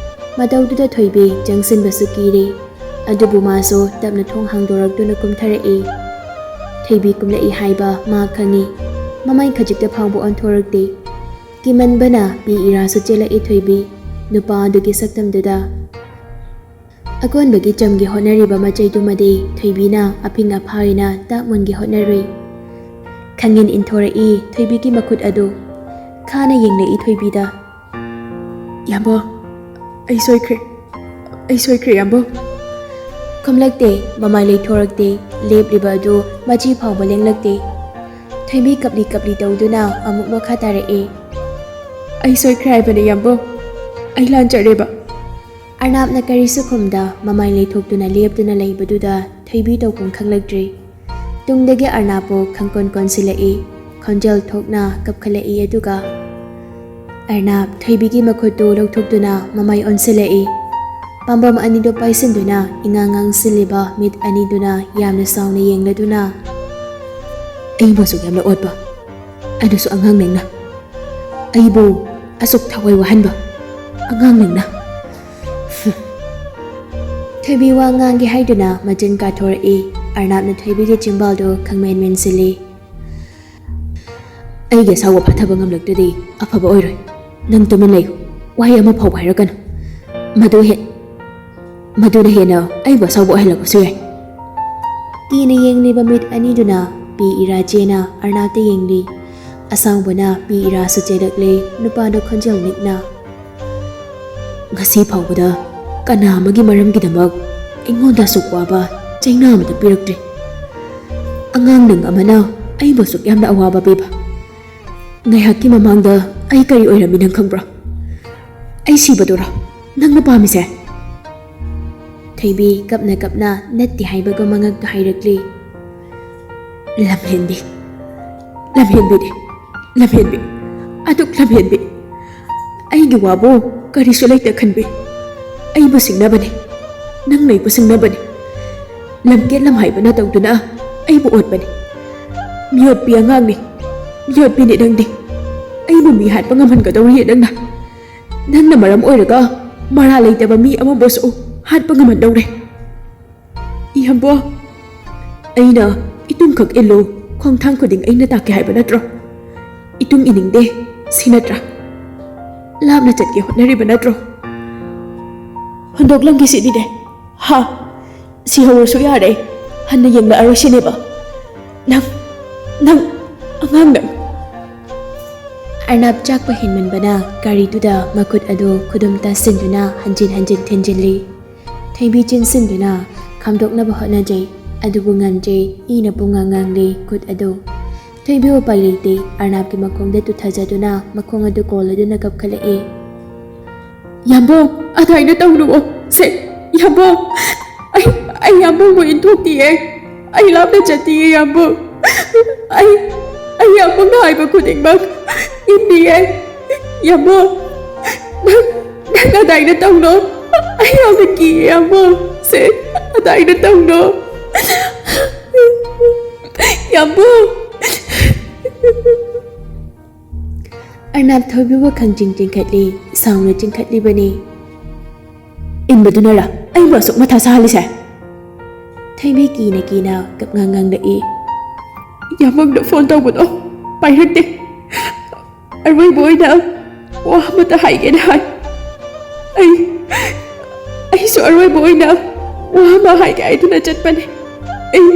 ꯃꯇꯧꯗꯨꯗ ꯊꯣꯏꯕꯤ ꯆꯪꯁꯤꯟꯕꯁꯨ ꯀꯤꯔꯦ꯫ ꯑꯗꯨꯕꯨ ꯃꯥꯁꯨ ꯇꯞꯅ ꯊꯣꯡ ꯍꯥꯡꯗꯣꯔꯛꯇꯨꯅ ꯀꯨꯝꯊꯔꯛꯏ꯫ ꯊꯣꯏꯕꯤ ꯀꯨꯝꯂꯛꯏ ꯍꯥꯏꯕ ꯃꯥ ꯈꯪꯏ꯫ ꯃꯃꯩ ꯈꯖꯤꯛꯇ ꯐꯥꯎꯕ ꯑꯣꯟꯊꯣꯔꯛꯇꯦ꯫ ꯀꯤꯃꯟꯕꯅ ꯄꯤ ꯏꯔꯥꯁꯨ ꯆꯦꯜꯂꯛꯏ ꯊꯣꯏꯕꯤ, ꯅꯨꯄꯥ ꯑꯗꯨꯒꯤ ꯁꯛꯇꯝꯗꯨꯗ꯫ ꯑꯀꯣꯟꯕꯒꯤ ꯆꯝꯒꯤ ꯍꯣꯠꯅꯔꯤꯕ ꯃꯆꯩꯗꯨꯃꯗꯤ ꯊꯣꯏꯕꯤꯅ ꯑꯐꯤꯡ ꯑꯐꯥꯏꯅ ꯇꯥꯛ ꯃꯨꯟꯒꯤ ꯍꯣꯠꯅꯔꯨꯏ꯫ ꯈꯪꯏꯟ ꯏꯟꯊꯣꯔꯛꯏ ꯊꯣꯏꯕꯤꯒꯤ ꯃꯈꯨꯠ ꯑꯗꯨ꯫ ꯈꯥꯅ ꯌꯦꯡꯂꯛꯏ ꯊꯣꯏꯕꯤꯗ꯫ "ꯏꯌꯥꯝꯕ, ꯑꯩ ꯁꯣꯏꯈ꯭ꯔꯦ꯫ ꯑꯩ ꯁꯣꯏꯈ꯭ꯔꯦ, ꯏꯌꯥꯝꯕ꯫" ꯈꯨꯝꯂꯛꯇꯦ, ꯃꯃꯥꯏ ꯂꯩꯊꯣꯔꯛꯇꯦ, ꯂꯦꯞꯂꯤꯕ ꯑꯗꯨ ꯃꯆꯤ ꯐꯥꯎꯕ ꯂꯦꯡꯂꯛꯇꯦ꯫ ꯊꯣꯏꯕꯤ ꯀꯞꯂꯤ ꯀꯞꯂꯤ ꯇꯧꯗꯨꯅ ꯑꯃꯨꯛ ꯃꯈꯥ ꯇꯥꯔꯛꯏ꯫ "ꯑꯩ ꯁꯣꯏꯈ꯭ꯔꯦ ꯍꯥꯏꯕꯅꯦ, ꯏꯌꯥꯝꯕ꯫ ꯑꯩ ꯂꯥꯟꯖꯔꯦꯕ꯫" ꯑꯔꯅꯥꯞꯅ ꯀꯔꯤꯁꯨ ꯈꯨꯝꯗ ꯃꯃꯥꯏ ꯂꯩꯊꯣꯛꯇꯨꯅ ꯂꯦꯞꯇꯨꯅ ꯂꯩꯕꯗꯨꯗ ꯊꯣꯏꯕꯤ ꯇꯧꯐꯝ ꯈꯪꯂꯛꯇ꯭ꯔꯦ꯫ ꯇꯨꯡꯗꯒꯤ ꯑꯔꯅꯥꯞꯄꯨ ꯈꯪꯀꯣꯟ ꯀꯣꯟꯁꯤꯜꯂꯛꯏ꯫ ꯈꯣꯟꯖꯦꯜ ꯊꯣꯛꯅ ꯀꯞꯈꯠꯂꯛꯏ, ꯑꯗꯨꯒ ꯑꯔꯅꯥꯞ ꯊꯣꯏꯕꯤꯒꯤ ꯃꯈꯨꯠꯇꯨ ꯂꯧꯊꯣꯛꯇꯨꯅ ꯃꯃꯥꯏ ꯑꯣꯟꯁꯤꯜꯂꯛꯏ꯫ ꯄꯥꯝꯕꯣꯝ ꯑꯅꯤꯗꯨ ꯄꯥꯏꯁꯤꯟꯗꯨꯅ ꯏꯉꯥꯡ ꯉꯥꯡꯁꯤꯜꯂꯤꯕ ꯃꯤꯠ ꯑꯅꯤꯗꯨꯅ ꯌꯥꯝꯅ ꯆꯥꯎꯅ ꯌꯦꯡꯂꯗꯨꯅ, "ꯑꯩꯕꯨ ꯑꯁꯨꯛ ꯌꯥꯝꯅ ꯑꯣꯠꯄ, ꯑꯗꯨꯁꯨ ꯑꯉꯥꯡ ꯅꯪꯅ꯫ ꯑꯩꯕꯨ, ꯑꯁꯨꯛ ꯊꯋꯥꯏ ꯋꯥꯍꯟꯕ ꯑꯉꯥꯡ ꯅꯪꯅ꯫ ꯊꯣꯏꯕꯤ ꯋꯥ ꯉꯥꯡꯒꯦ ꯍꯥꯏꯗꯨꯅ ꯃꯆꯤꯟ ꯀꯥꯊꯣꯔꯛꯏ꯫ ꯑꯔꯅꯥꯞꯅ ꯊꯣꯏꯕꯤꯒꯤ ꯆꯤꯝꯕꯥꯜꯗꯨ ꯈꯪꯃꯦꯟ ꯃꯦꯟꯁꯤꯜꯂꯤ꯫ "ꯑꯩꯒꯤ ꯑꯁꯥꯎꯕ ꯐꯥꯊꯕ ꯉꯝꯂꯛꯇ꯭ꯔꯗꯤ ꯑꯐꯕ ꯑꯣꯏꯔꯣꯏ꯫ ꯅꯪ ꯇꯨꯃꯤꯟ ꯂꯩꯌꯨ꯫ ꯋꯥꯍꯩ ꯑꯃ ꯐꯥꯎꯕ ꯍꯥꯏꯔꯛꯀꯅꯨ꯫ ꯃꯗꯨ ꯍꯦ-, ꯃꯗꯨꯅ ꯍꯦꯟꯅ ꯑꯩꯕꯨ ꯑꯁꯥꯎꯕ ꯑꯣꯏꯍꯜꯂꯛꯄꯁꯨ ꯌꯥꯏ꯫" ꯀꯤꯅ ꯌꯦꯡꯂꯤꯕ ꯃꯤꯠ ꯑꯅꯤꯗꯨꯅ ꯄꯤ ꯏꯔꯥ ꯆꯦꯅ ꯑꯔꯅꯥꯞꯇ ꯌꯦꯡꯂꯤ꯫ ꯑꯁꯥꯎꯕꯅ ꯄꯤ ꯏꯔꯥꯁꯨ ꯆꯦꯜꯂꯛꯂꯦ꯫ ꯅꯨꯄꯥꯗꯣ ꯈꯣꯟꯖꯦꯜ ꯅꯤꯛꯅ, "ꯉꯁꯤ ꯐꯥꯎꯕꯗ ꯀꯅꯥ ꯑꯃꯒꯤ ꯃꯔꯝꯒꯤꯗꯃꯛ ꯑꯩꯉꯣꯟꯗ ꯑꯁꯨꯛ ꯋꯥꯕ ꯆꯩꯅꯥ ꯑꯃꯇ ꯄꯤꯔꯛꯇ꯭ꯔꯤ꯫ ꯑꯉꯥꯡ ꯅꯪ ꯑꯃꯅ ꯑꯩꯕꯨ ꯑꯁꯨꯛ ꯌꯥꯝꯅ ꯑꯋꯥꯕ ꯄꯤꯕ꯫ ꯉꯥꯏꯍꯥꯛꯀꯤ ꯃꯃꯥꯡꯗ ꯑꯩ ꯀꯔꯤ ꯑꯣꯏꯔꯝꯃꯤ ꯅꯪ ꯈꯪꯕ꯭ꯔꯣ? ꯑꯩ ꯁꯤꯕꯗꯨꯔꯣ ꯅꯪꯅ ꯄꯥꯝꯃꯤꯁꯦ?" ꯊꯣꯏꯕꯤ ꯀꯞꯅ ꯀꯞꯅ ꯅꯠꯇꯦ ꯍꯥꯏꯕꯒꯨꯝ ꯃꯉꯛꯇ ꯍꯥꯏꯔꯛꯂꯤ꯫ "ꯂꯝꯍꯦꯟꯕꯤ, ꯂꯝꯍꯦꯟꯕꯤꯅꯤ, ꯂꯝꯍꯦꯟꯕꯤ, ꯑꯗꯨꯛ ꯂꯝꯍꯦꯟꯕꯤ꯫ ꯑꯩꯒꯤ ꯋꯥꯕꯨ ꯀꯔꯤꯁꯨ ꯂꯩꯇ ꯈꯟꯕꯤ꯫ ꯑꯩꯕꯨ ꯁꯤꯡꯅꯕꯅꯤ, ꯅꯪ ꯂꯩꯕꯨ ꯁꯤꯡꯅꯕꯅꯤ꯫ ꯂꯝꯀꯦꯠ ꯂꯝꯍꯥꯏꯕꯅ ꯇꯧꯗꯨꯅ ꯑꯩꯕꯨ ꯑꯣꯠꯄꯅꯤ꯫ ꯃꯤꯑꯣꯠꯄꯤ ꯑꯉꯥꯡꯅꯤ, ꯃꯤꯑꯣꯠꯄꯤꯅꯤ ꯅꯪꯗꯤ꯫ ꯑꯩꯕꯨ ꯃꯤ ꯍꯥꯠꯄ ꯉꯝꯍꯟꯒꯗꯧꯔꯤꯅꯦ ꯅꯪꯅ꯫ ꯅꯪꯅ ꯃꯔꯝ ꯑꯣꯏꯔꯒ ꯃꯔꯥꯜ ꯂꯩꯇꯕ ꯃꯤ ꯑꯃꯕꯨꯁꯨ ꯍꯥꯠꯄ ꯉꯝꯍꯟꯗꯧꯔꯦ꯫ ꯏꯌꯥꯝꯕꯣ, ꯑꯩꯅ ꯏꯇꯨꯝꯈꯛ ꯏꯜꯂꯨ, ꯈꯣꯡꯊꯥꯡ ꯈꯨꯗꯤꯡ ꯑꯩꯅ ꯇꯥꯛꯀꯦ ꯍꯥꯏꯕ ꯅꯠꯇ꯭ꯔꯣ? ꯏꯇꯨꯝ ꯏꯅꯤꯡꯗꯦ, ꯁꯤ ꯅꯠꯇ꯭ꯔꯥ? ꯂꯥꯞꯅ ꯆꯠꯀꯦ ꯍꯣꯠꯅꯔꯤꯕ ꯅꯠꯇ꯭ꯔꯣ? ꯍꯨꯟꯗꯣꯛꯂꯝꯒꯦ ꯁꯤꯗꯤꯅꯦ꯫ ꯍꯥ? ꯁꯤꯍꯧꯔꯁꯨ ꯌꯥꯔꯦ, ꯍꯟꯅ ꯌꯦꯡꯂꯛꯑꯔꯣꯏ ꯁꯤꯅꯦꯕ? ꯅꯪ, ꯅꯪ, ꯑꯉꯥꯡ ꯅꯪ!" ꯑꯔꯅꯥꯞ ꯆꯥꯛꯄ ꯍꯦꯟꯃꯟꯕꯅ ꯒꯥꯔꯤꯗꯨꯗ ꯃꯈꯨꯠ ꯑꯗꯨ ꯈꯨꯗꯨꯝ ꯇꯥꯁꯤꯟꯗꯨꯅ ꯍꯟꯖꯤꯟ ꯍꯟꯖꯤꯟ ꯊꯤꯟꯖꯤꯜꯂꯤ꯫ ꯊꯣꯏꯕꯤ ꯆꯤꯟꯁꯤꯟꯗꯨꯅ ꯈꯥꯝꯗꯣꯛꯅꯕ ꯍꯣꯠꯅꯖꯩ, ꯑꯗꯨꯕꯨ ꯉꯝꯗ꯭ꯔꯦ, ꯏꯅ ꯄꯨꯡꯉꯥꯡ ꯉꯥꯡꯂꯤ ꯈꯨꯠ ꯑꯗꯨ꯫ ꯊꯣꯏꯕꯤ ꯎꯄꯥꯏ ꯂꯩꯇꯦ, ꯑꯔꯅꯥꯞꯀꯤ ꯃꯈꯣꯡꯗ ꯇꯨꯊꯖꯗꯨꯅ ꯃꯈꯣꯡ ꯑꯗꯨ ꯀꯣꯜꯂꯗꯨꯅ ꯀꯞꯈꯠꯂꯛꯏ꯫ "ꯌꯥꯝꯕꯨꯡ, ꯑꯗꯨꯃꯥꯏꯅ ꯇꯧꯅꯨꯑꯣ꯫ ꯁꯦ, ꯌꯥꯝꯕꯨꯡ, ꯑꯩ, ꯑꯩ ꯌꯥꯝꯕꯨꯡꯕꯨ ꯏꯟꯊꯣꯛꯇꯤꯌꯦ꯫ ꯑꯩ ꯂꯥꯞꯅ ꯆꯠꯇꯤꯌꯦ, ꯌꯥꯝꯕꯨꯡ꯫ ꯑꯩ, ꯑꯩ ꯌꯥꯝꯕꯨꯡꯅ ꯍꯥꯏꯕ ꯈꯨꯗꯤꯡꯃꯛ ꯏꯟꯕꯤꯌꯦ꯫ ꯌꯥꯝꯕꯨꯡ, ꯅꯪ, ꯅꯪ ꯑꯗꯥꯏꯅ ꯇꯧꯅꯣ꯫ ꯑꯩ ꯌꯥꯝꯅ ꯀꯤꯌꯦ, ꯌꯥꯝꯕꯨꯡ꯫ ꯁꯦ, ꯑꯗꯥꯏꯅ ꯇꯧꯅꯣ꯫ ꯌꯥꯝꯕꯨꯡ!" ꯑꯔꯅꯥꯕ ꯊꯣꯏꯕꯤꯕꯨ ꯈꯪꯆꯤꯡ ꯆꯤꯡꯈꯠꯂꯤ, ꯁꯥꯎꯅ ꯆꯤꯡꯈꯠꯂꯤꯕꯅꯤ꯫ "ꯏꯟꯕꯗꯨꯅꯔ ꯑꯩꯕꯨ ꯑꯁꯨꯛ ꯃꯊꯥ ꯁꯥꯍꯜꯂꯤꯁꯦ?" ꯊꯣꯏꯕꯤ ꯀꯤꯅ ꯀꯤꯅ ꯀꯞꯉꯥꯡ ꯉꯥꯡꯂꯛꯏ꯫ "ꯌꯥꯝꯕꯨꯡꯗ ꯐꯣꯟ ꯇꯧꯕꯗꯣ ꯄꯥꯏꯔꯛꯇꯦ꯫ ꯑꯔꯣꯏꯕ ꯑꯣꯏꯅ ꯋꯥ ꯑꯃꯇ ꯍꯥꯏꯒꯦꯅ ꯍꯥꯏ꯫ ꯑꯩ, ꯑꯩꯁꯨ ꯑꯔꯣꯏꯕ ꯑꯣꯏꯅ ꯋꯥ ꯑꯃ ꯍꯥꯏꯒꯦ ꯍꯥꯏꯗꯨꯅ ꯆꯠꯄꯅꯦ꯫ ꯑꯩ,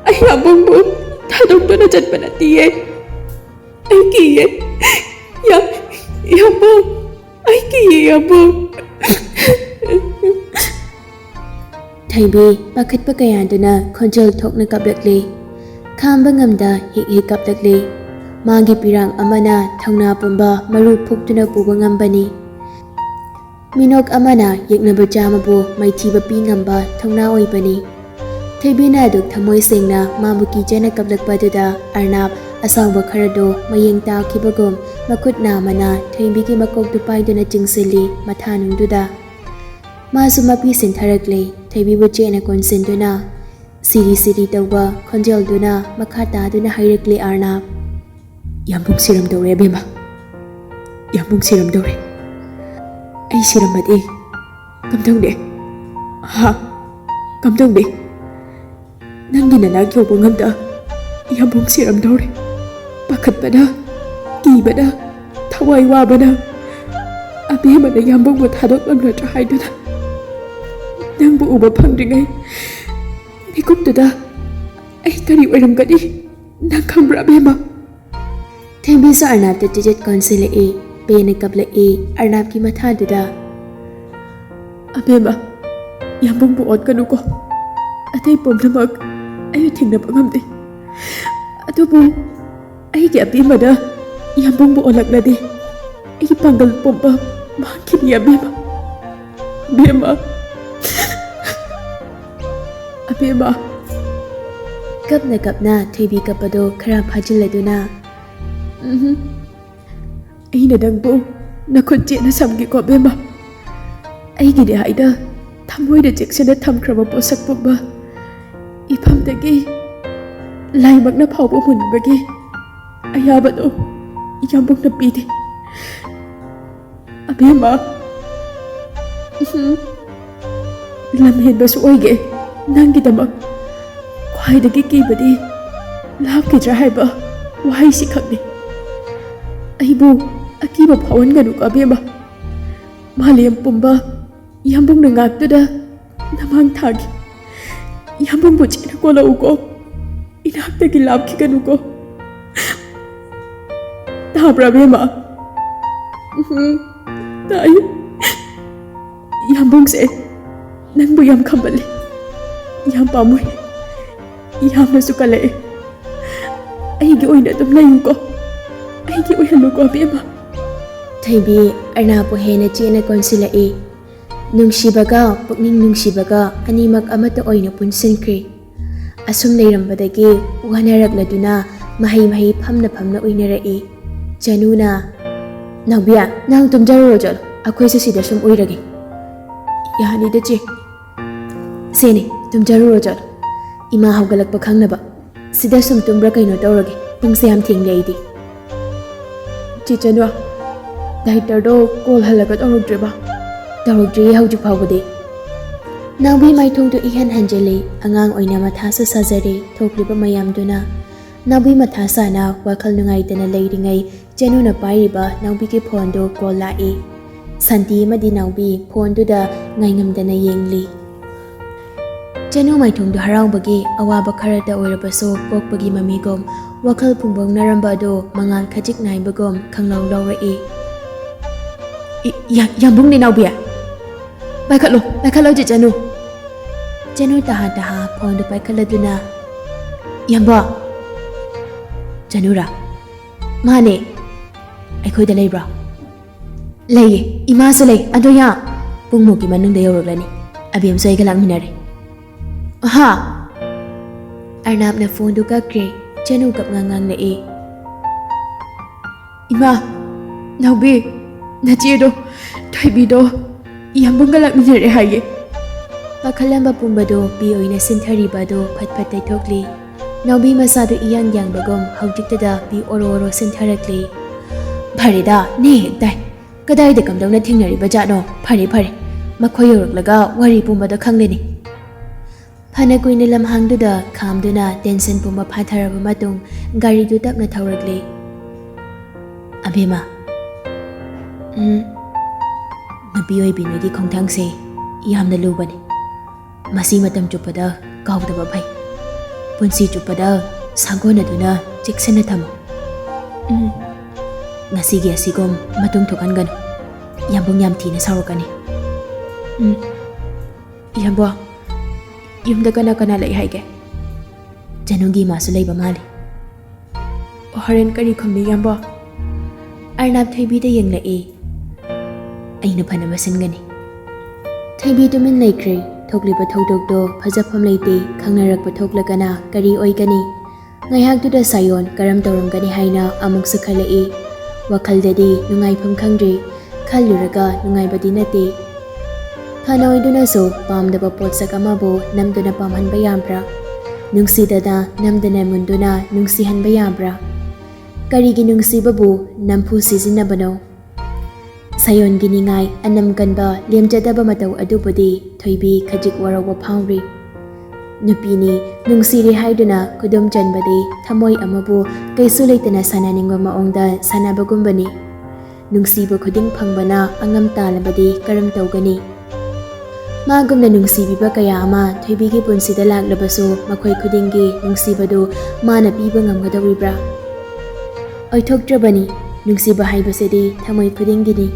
ꯑꯩ ꯌꯥꯝꯕꯨꯡꯕꯨ ꯊꯥꯗꯣꯛꯇꯨꯅ ꯆꯠꯄ ꯅꯠꯇꯤꯌꯦ꯫ ꯑꯩ ꯀꯤꯌꯦ꯫ ꯌꯥ-, ꯌꯥꯝꯕꯨꯡ, ꯑꯩ ꯀꯤꯌꯦ, ꯌꯥꯝꯕꯨꯡ꯫" ꯊꯣꯏꯕꯤ ꯄꯥꯈꯠꯄ ꯀꯌꯥꯗꯨꯅ ꯈꯣꯟꯖꯦꯜ ꯊꯣꯛꯅ ꯀꯞꯂꯛꯂꯤ꯫ ꯈꯥꯝꯕ ꯉꯝꯗ ꯍꯤꯛ ꯍꯤꯛ ꯀꯞꯂꯛꯂꯤ꯫ ꯃꯥꯒꯤ ꯄꯤꯔꯥꯡ ꯑꯃꯅ ꯊꯧꯅꯥ ꯄꯨꯝꯕ ꯃꯔꯨ ꯐꯨꯛꯇꯨꯅ ꯄꯨꯕ ꯉꯝꯕꯅꯤ꯫ ꯃꯤꯅꯣꯛ ꯑꯃꯅ ꯌꯦꯛꯅꯕ ꯆꯥꯝꯃꯕꯨ ꯃꯥꯏꯊꯤꯕ ꯄꯤ ꯉꯝꯕ ꯊꯧꯅꯥ ꯑꯣꯏꯕꯅꯤ꯫ ꯊꯣꯏꯕꯤꯅ ꯑꯗꯨꯛ ꯊꯃꯣꯏ ꯁꯦꯡꯅ ꯃꯥꯕꯨ ꯀꯤꯖꯅ ꯀꯞꯂꯛꯄ ꯑꯗꯨꯗ ꯑꯔꯅꯥꯕ ꯑꯁꯥꯎꯕ ꯈꯔꯗꯨ ꯃꯌꯦꯡ ꯇꯥꯈꯤꯕꯒꯨꯝ ꯃꯈꯨꯠ ꯅꯥꯝꯃꯅ ꯊꯣꯏꯕꯤꯒꯤ ꯃꯀꯣꯛꯇꯨ ꯄꯥꯏꯗꯨꯅ ꯆꯤꯡꯁꯤꯜꯂꯤ ꯃꯊꯥꯅꯨꯡꯗꯨꯗ꯫ ꯃꯥꯁꯨ ꯃꯄꯤ ꯁꯤꯟꯊꯔꯛꯂꯦ꯫ ꯊꯣꯏꯕꯤꯕꯨ ꯆꯦꯠꯅ ꯀꯣꯟꯁꯤꯟꯗꯨꯅ ꯁꯤꯔꯤ ꯁꯤꯔꯤ ꯇꯧꯕ ꯈꯣꯟꯖꯦꯜꯗꯨꯅ ꯃꯈꯥ ꯇꯥꯗꯨꯅ ꯍꯥꯏꯔꯛꯂꯦ ꯑꯔꯅꯥꯕ꯫ "ꯌꯥꯝꯕꯨꯡ ꯁꯤꯔꯝꯗꯧꯔꯦ ꯑꯕꯦꯝꯃ꯫ ꯌꯥꯝꯕꯨꯡ ꯁꯤꯔꯝꯗꯧꯔꯦ꯫ ꯑꯩ ꯁꯤꯔꯝꯃꯗꯤ ꯀꯝꯗꯧꯅꯤ? ꯍꯥ? ꯀꯝꯗꯧꯅꯤ? ꯅꯪꯒꯤ ꯅꯅꯥꯛ ꯌꯧꯕ ꯉꯝꯗ ꯌꯥꯝꯕꯨꯡ ꯁꯤꯔꯝꯗꯧꯔꯦ꯫ ꯄꯥꯈꯠꯄꯅ, ꯀꯤꯕꯅ, ꯊꯋꯥꯏ ꯋꯥꯕꯅ ꯑꯕꯦꯝꯃꯅ ꯌꯥꯝꯕꯨꯡꯕꯨ ꯊꯥꯗꯣꯛꯂꯝꯂꯗ꯭ꯔꯥ ꯍꯥꯏꯗꯨꯅ ꯅꯪꯕꯨ ꯎꯕ ꯐꯪꯗ꯭ꯔꯤꯉꯩ ꯃꯤꯀꯨꯞꯇꯨꯗ ꯑꯩ ꯀꯔꯤ ꯑꯣꯏꯔꯝꯒꯅꯤ? ꯅꯪ ꯈꯪꯕ꯭ꯔꯥ ꯑꯕꯦꯝꯃ?" ꯊꯣꯏꯕꯤꯁꯨ ꯑꯔꯅꯥꯕꯇ ꯆꯤꯆꯦꯠ ꯀꯣꯟꯁꯤꯜꯂꯛꯏ꯫ ꯄꯦꯟꯅ ꯀꯞꯂꯛꯏ ꯑꯔꯅꯥꯕꯀꯤ ꯃꯊꯥꯗꯨꯗ꯫ "ꯑꯕꯦꯝꯃ, ꯌꯥꯝꯕꯨꯡꯕꯨ ꯑꯣꯠꯀꯅꯨꯀꯣ꯫ ꯑꯇꯩ ꯄꯨꯝꯅꯃꯛ ꯑꯩ ꯊꯦꯡꯅꯕ ꯉꯝꯗꯦ꯫ ꯑꯗꯨꯕꯨ ꯑꯩꯒꯤ ꯑꯕꯦꯝꯃꯅ ꯌꯥꯝꯕꯨꯡꯕꯨ ꯑꯣꯜꯂꯛꯂꯗꯤ ꯑꯩꯒꯤ ꯄꯥꯡꯒꯜ ꯄꯨꯝꯕ ꯃꯥꯡꯈꯤꯅꯤ ꯑꯕꯦꯝꯃ꯫ ꯑꯕꯦꯝꯃ, ꯑꯕꯦꯝꯃ꯫" ꯀꯞꯅ ꯀꯞꯅ ꯊꯣꯏꯕꯤ ꯀꯞꯄꯗꯣ ꯈꯔ ꯐꯥꯖꯤꯜꯂꯗꯨꯅ, "ꯎꯝꯍꯨꯝ꯫ ꯑꯩꯅ ꯅꯪꯕꯨ ꯅꯈꯨꯠ ꯆꯦꯠꯅ ꯁꯝꯒꯦꯀꯣ ꯑꯕꯦꯝꯃ꯫ ꯑꯩꯒꯤꯗꯤ ꯍꯥꯏꯗ ꯊꯃꯣꯏꯗ ꯆꯦꯛꯁꯤꯟꯅ ꯊꯝꯈ꯭ꯔꯕ ꯄꯣꯠꯁꯛ ꯄꯨꯝꯕ ꯏꯐꯝꯗꯒꯤ ꯂꯥꯏꯃꯛꯅ ꯐꯥꯎꯕ ꯃꯨꯟꯕꯒꯤ ꯑꯌꯥꯕꯗꯣ ꯏꯌꯥꯝꯕꯨꯡꯅ ꯄꯤꯗꯦ꯫ ꯑꯕꯦꯝꯃ, ꯎꯝ, ꯂꯝ ꯍꯦꯟꯕꯁꯨ ꯑꯣꯏꯒꯦ ꯅꯪꯒꯤꯗꯃꯛ꯫ ꯈ꯭ꯋꯥꯏꯗꯒꯤ ꯀꯤꯕꯗꯤ ꯂꯥꯞꯈꯤꯗ꯭ꯔꯥ ꯍꯥꯏꯕ ꯋꯥꯍꯩꯁꯤ ꯈꯛꯅꯤ꯫ ꯑꯩꯕꯨ ꯑꯀꯤꯕ ꯐꯥꯎꯍꯟꯒꯅꯨꯀꯣ ꯑꯕꯦꯝꯃ꯫ ꯃꯥꯂꯦꯝ ꯄꯨꯝꯕ ꯏꯌꯥꯝꯕꯨꯡꯅ ꯉꯥꯛꯇꯨꯅ ꯅꯃꯥꯡ ꯊꯥꯒꯤ ꯏꯌꯥꯝꯕꯨꯡꯕꯨ ꯆꯦꯠꯅ ꯀꯣꯜꯂꯛꯎꯀꯣ꯫ ꯏꯅꯥꯛꯇꯒꯤ ꯂꯥꯞꯈꯤꯒꯅꯨꯀꯣ꯫ ꯇꯥꯕ꯭ꯔꯥ, ꯕꯦꯝꯃ? ꯎꯝ, ꯇꯥꯏ꯫ ꯏꯌꯥꯝꯕꯨꯡꯁꯦ ꯅꯪꯕꯨ ꯌꯥꯝ ꯈꯝꯕꯜꯂꯤ, ꯌꯥꯝ ꯄꯥꯝꯃꯨꯏ꯫ ꯌꯥꯝꯅꯁꯨ ꯀꯜꯂꯛꯑꯦ꯫ ꯑꯩꯒꯤ ꯑꯣꯏꯅ ꯑꯗꯨꯝ ꯂꯩꯌꯨꯀꯣ, ꯑꯩꯒꯤ ꯑꯣꯏꯍꯜꯂꯨꯀꯣ, ꯕꯦꯝꯃ꯫ ꯊꯣꯏꯕꯤ ꯑꯔꯅꯥꯞꯄꯨ ꯍꯦꯟꯅ ꯆꯦꯠꯅ ꯀꯣꯟꯁꯤꯜꯂꯛꯏ꯫ ꯅꯨꯡꯁꯤꯕꯒ ꯄꯨꯛꯅꯤꯡ ꯅꯨꯡꯁꯤꯕꯒ ꯑꯅꯤꯃꯛ ꯑꯃꯠꯇ ꯑꯣꯏꯅ ꯄꯨꯟꯁꯤꯟꯈ꯭ꯔꯦ꯫ ꯑꯁꯨꯝ ꯂꯩꯔꯝꯕꯗꯒꯤ ꯋꯥꯅꯔꯛꯂꯗꯨꯅ ꯃꯍꯩ ꯃꯍꯩ ꯐꯝꯅ ꯐꯝꯅ ꯎꯏꯅꯔꯛꯏ꯫ ꯆꯅꯨꯅ, "ꯅꯥꯎꯕꯤꯌꯥ, ꯅꯪ ꯇꯨꯝꯖꯔꯨꯔꯣ ꯆꯠꯂꯣ, ꯑꯩꯈꯣꯏꯁꯨ ꯁꯤꯗ ꯁꯨꯝ ꯎꯏꯔꯒꯦ꯫" "ꯌꯥꯅꯤꯗ ꯆꯦ꯫" "ꯁꯦꯅꯦ, ꯇꯨꯝꯖꯔꯨꯔꯣ ꯆꯠꯂꯣ, ꯏꯃꯥ ꯍꯧꯒꯠꯂꯛꯄ ꯈꯪꯅꯕ꯫ ꯁꯤꯗ ꯁꯨꯝ ꯇꯨꯝꯕ꯭ꯔꯥ ꯀꯩꯅꯣ ꯇꯧꯔꯒꯦ, ꯄꯨꯡꯁꯦ ꯌꯥꯝ ꯊꯦꯡꯂꯦ ꯑꯩꯗꯤ꯫" "ꯆꯦ ꯆꯅꯨ, ꯗꯥꯏꯔꯦꯛꯇꯔꯗꯣ ꯀꯣꯜ ꯍꯜꯂꯒ ꯇꯧꯔꯛꯇ꯭ꯔꯤꯕ?" "ꯇꯧꯔꯛꯇ꯭ꯔꯤꯌꯦ ꯍꯧꯖꯤꯛ ꯐꯥꯎꯕꯗꯤ꯫" ꯅꯥꯎꯕꯤ ꯃꯥꯏꯊꯣꯡꯗꯨ ꯏꯍꯟ ꯍꯟꯖꯤꯜꯂꯤ꯫ ꯑꯉꯥꯡ ꯑꯣꯏꯅ ꯃꯊꯥꯁꯨ ꯁꯥꯖꯔꯤ ꯊꯣꯛꯂꯤꯕ ꯃꯌꯥꯝꯗꯨꯅ꯫ ꯅꯥꯎꯕꯤ ꯃꯊꯥ ꯁꯥꯅ ꯋꯥꯈꯜ ꯅꯨꯡꯉꯥꯏꯇꯅ ꯂꯩꯔꯤꯉꯩ, ꯆꯅꯨꯅ ꯄꯥꯏꯔꯤꯕ ꯅꯥꯎꯕꯤꯒꯤ ꯐꯣꯟꯗꯨ ꯀꯣꯜ ꯂꯥꯛꯏ꯫ ꯁꯥꯟꯇꯤ ꯑꯃꯗꯤ ꯅꯥꯎꯕꯤ ꯐꯣꯟꯗꯨꯗ ꯉꯥꯏꯉꯝꯗꯅ ꯌꯦꯡꯂꯤ꯫ ꯆꯅꯨ ꯃꯥꯏꯊꯣꯡꯗꯨ ꯍꯔꯥꯎꯕꯒꯤ ꯑꯋꯥꯕ ꯈꯔꯇ ꯑꯣꯏꯔꯕꯁꯨ ꯀꯣꯛꯄꯒꯤ ꯃꯃꯤꯒꯨꯝ, ꯋꯥꯈꯜ ꯐꯨꯡꯕꯪꯅꯔꯝꯕ ꯑꯗꯨ ꯃꯉꯥꯜ ꯈꯖꯤꯛ ꯅꯥꯏꯕꯒꯨꯝ ꯈꯪꯂꯧ ꯂꯧꯔꯛꯏ꯫ "ꯏ-, ꯌꯥ-, ꯌꯥꯝꯕꯨꯡꯅꯦ ꯅꯥꯎꯕꯤ꯫ ꯄꯥꯏꯈꯠꯂꯣ, ꯄꯥꯏꯈꯠꯂꯣ ꯆꯦ ꯆꯅꯨ꯫" ꯆꯅꯨ ꯇꯍꯥ ꯇꯍꯥ ꯐꯣꯟꯗꯨ ꯄꯥꯏꯈꯠꯂꯗꯨꯅ, "ꯌꯥꯝꯕ꯫" "ꯆꯅꯨꯔꯥ?" "ꯃꯥꯅꯦ꯫" "ꯑꯩꯈꯣꯏꯗ ꯂꯩꯕ꯭ꯔꯣ?" "ꯂꯩꯌꯦ, ꯏꯃꯥꯁꯨ ꯂꯩ꯫ ꯑꯗꯣ ꯌꯥ, ꯄꯨꯡꯃꯨꯛꯀꯤ ꯃꯅꯨꯡꯗ ꯌꯧꯔꯛꯂꯅꯤ꯫ ꯑꯕꯦꯝꯁꯨ ꯑꯩꯒ ꯂꯥꯛꯃꯤꯟꯅꯔꯦ꯫" "ꯍꯥ?" ꯑꯔꯅꯥꯞꯅ ꯐꯣꯟꯗꯨ ꯀꯛꯈ꯭ꯔꯦ꯫ ꯆꯅꯨ ꯀꯞꯉꯥꯡ ꯉꯥꯡꯂꯛꯏ꯫ "ꯏꯃꯥ, ꯅꯥꯎꯕꯤ, ꯅꯆꯦꯗꯣ, ꯊꯣꯏꯕꯤꯗꯣ ꯏꯌꯥꯝꯕꯨꯡꯒ ꯂꯥꯛꯃꯤꯟꯅꯔꯦ ꯍꯥꯏꯌꯦ꯫" ꯄꯥꯈꯠꯂꯝꯕ ꯄꯨꯝꯕꯗꯣ ꯄꯤ ꯑꯣꯏꯅ ꯁꯤꯟꯊꯔꯤꯕ ꯑꯗꯨ ꯐꯠ ꯐꯠ ꯇꯩꯊꯣꯛꯂꯤ꯫ ꯅꯥꯎꯕꯤ ꯃꯁꯥꯗꯨ ꯏꯌꯥꯡ ꯌꯥꯡꯕꯒꯨꯝ ꯍꯧꯖꯤꯛꯇꯗ ꯄꯤ ꯑꯣꯔꯣ ꯑꯣꯔꯣ ꯁꯤꯟꯊꯔꯛꯂꯤ꯫ ꯐꯔꯦꯗ, ꯅꯦ ꯍꯦꯛ ꯇꯥꯏ꯫ ꯀꯗꯥꯏꯗ ꯀꯝꯗꯧꯅ ꯊꯦꯡꯅꯔꯤꯕ ꯖꯥꯠꯅꯣ? ꯐꯔꯦ, ꯐꯔꯦ꯫ ꯃꯈꯣꯏ ꯌꯧꯔꯛꯂꯒ ꯋꯥꯔꯤ ꯄꯨꯝꯕꯗꯣ ꯈꯪꯂꯅꯤ꯫ ꯐꯅ ꯀꯨꯏꯅ ꯂꯝꯍꯥꯡꯗꯨꯗ ꯈꯥꯝꯗꯨꯅ ꯇꯦꯟꯁꯟ ꯄꯨꯝꯕ ꯐꯥꯊꯔꯕ ꯃꯇꯨꯡ ꯒꯥꯔꯤꯗꯨ ꯇꯞꯅ ꯊꯧꯔꯛꯂꯦ꯫ ꯑꯕꯦꯝꯃ, ꯎꯝ, ꯅꯨꯄꯤ ꯑꯣꯏꯕꯤ ꯅꯣꯏꯒꯤ ꯈꯣꯡꯊꯥꯡꯁꯦ ꯌꯥꯝꯅ ꯂꯨꯕꯅꯤ꯫ ꯃꯁꯤ ꯃꯇꯝ ꯆꯨꯞꯄꯗ ꯀꯥꯎꯗꯕ ꯐꯩ꯫ ꯄꯨꯟꯁꯤ ꯆꯨꯞꯄꯗ ꯁꯥꯒꯣꯟꯅꯗꯨꯅ ꯆꯦꯛꯁꯤꯟꯅ ꯊꯝꯃꯨ꯫ ꯎꯝ꯫ ꯉꯁꯤꯒꯤ ꯑꯁꯤꯒꯨꯝ ꯃꯇꯨꯡ ꯊꯣꯛꯍꯟꯒꯅꯨ꯫ ꯌꯥꯝꯕꯨꯡ ꯌꯥꯝ ꯊꯤꯅ ꯁꯥꯎꯔꯛꯀꯅꯤ꯫ ꯎꯝ꯫ ꯌꯥꯝꯕꯨꯡ, ꯌꯨꯝꯗ ꯀꯅꯥ ꯀꯅꯥ ꯂꯩ ꯍꯥꯏꯒꯦ? ꯆꯅꯨꯒꯤ ꯏꯃꯥꯁꯨ ꯂꯩꯕ ꯃꯥꯜꯂꯤ꯫ ꯍꯣꯔꯦꯟ ꯀꯔꯤ ꯈꯨꯝꯅꯤ, ꯌꯥꯝꯕꯨꯡ? ꯑꯔꯅꯥꯞ ꯊꯣꯏꯕꯤꯗ ꯌꯦꯡꯂꯛꯏ꯫ ꯑꯩꯅ ꯐꯅꯕ ꯁꯤꯟꯒꯅꯤ꯫ ꯊꯣꯏꯕꯤ ꯇꯨꯃꯤꯟ ꯂꯩꯈ꯭ꯔꯦ꯫ ꯊꯣꯛꯂꯤꯕ ꯊꯧꯗꯣꯛꯇꯣ ꯐꯖꯐꯝ ꯂꯩꯇꯦ, ꯈꯪꯅꯔꯛꯄ ꯊꯣꯛꯂꯒꯅ ꯀꯔꯤ ꯑꯣꯏꯒꯅꯤ? ꯉꯥꯏꯍꯥꯛꯇꯨꯗ ꯁꯥꯌꯣꯟ ꯀꯔꯝ ꯇꯧꯔꯝꯒꯅꯤ ꯍꯥꯏꯅ ꯑꯃꯨꯛꯁꯨ ꯈꯜꯂꯛꯏ꯫ ꯋꯥꯈꯜꯗꯗꯤ ꯅꯨꯡꯉꯥꯏꯐꯝ ꯈꯪꯗ꯭ꯔꯦ꯫ ꯈꯜꯂꯨꯔꯒ ꯅꯨꯡꯉꯥꯏꯕꯗꯤ ꯅꯠꯇꯦ꯫ ꯐꯅ ꯑꯣꯏꯗꯨꯅꯁꯨ ꯄꯥꯝꯗꯕ ꯄꯣꯠꯁꯛ ꯑꯃꯕꯨ ꯅꯝꯗꯨꯅ ꯄꯥꯝꯍꯟꯕ ꯌꯥꯕ꯭ꯔꯥ? ꯅꯨꯡꯁꯤꯗꯅ ꯅꯝꯗꯅ ꯃꯨꯟꯗꯨꯅ ꯅꯨꯡꯁꯤꯍꯟꯕ ꯌꯥꯕ꯭ꯔꯥ? ꯀꯔꯤꯒꯤ ꯅꯨꯡꯁꯤꯕꯕꯨ ꯅꯝꯐꯨ ꯁꯤꯖꯤꯟꯅꯕꯅꯣ? ꯁꯥꯌꯣꯟꯒꯤ ꯅꯤꯡꯉꯥꯏ ꯑꯅꯝ ꯀꯟꯕ ꯂꯦꯝꯖꯗꯕ ꯃꯇꯧ ꯑꯗꯨꯕꯨꯗꯤ ꯊꯣꯏꯕꯤ ꯈꯖꯤꯛ ꯋꯥꯔꯧꯕ ꯐꯥꯎꯔꯤ꯫ ꯅꯨꯄꯤꯅꯤ, ꯅꯨꯡꯁꯤꯔꯦ ꯍꯥꯏꯗꯨꯅ ꯈꯨꯗꯨꯝ ꯆꯟꯕꯗꯤ ꯊꯃꯣꯏ ꯑꯃꯕꯨ ꯀꯩꯁꯨ ꯂꯩꯇꯅ ꯁꯥꯟꯅꯅꯤꯡꯕ ꯃꯑꯣꯡꯗ ꯁꯥꯟꯅꯕꯒꯨꯝꯕꯅꯤ꯫ ꯅꯨꯡꯁꯤꯕ ꯈꯨꯗꯤꯡ ꯐꯪꯕꯅ ꯑꯉꯝ ꯇꯥꯜꯂꯕꯗꯤ ꯀꯔꯝ ꯇꯧꯒꯅꯤ? ꯃꯥꯒꯨꯝꯅ ꯅꯨꯡꯁꯤꯕꯤꯕ ꯀꯌꯥ ꯑꯃ ꯊꯣꯏꯕꯤꯒꯤ ꯄꯨꯟꯁꯤꯗ ꯂꯥꯛꯂꯕꯁꯨ, ꯃꯈꯣꯏ ꯈꯨꯗꯤꯡꯒꯤ ꯅꯨꯡꯁꯤꯕꯗꯨ ꯃꯥꯅ ꯄꯤꯕ ꯉꯝꯒꯗꯧꯔꯤꯕ꯭ꯔꯥ? ꯑꯣꯏꯊꯣꯛꯇ꯭ꯔꯕꯅꯤ꯫ ꯅꯨꯡꯁꯤꯕ ꯍꯥꯏꯕꯁꯤꯗꯤ ꯊꯃꯣꯏ ꯈꯨꯗꯤꯡꯒꯤꯅꯤ꯫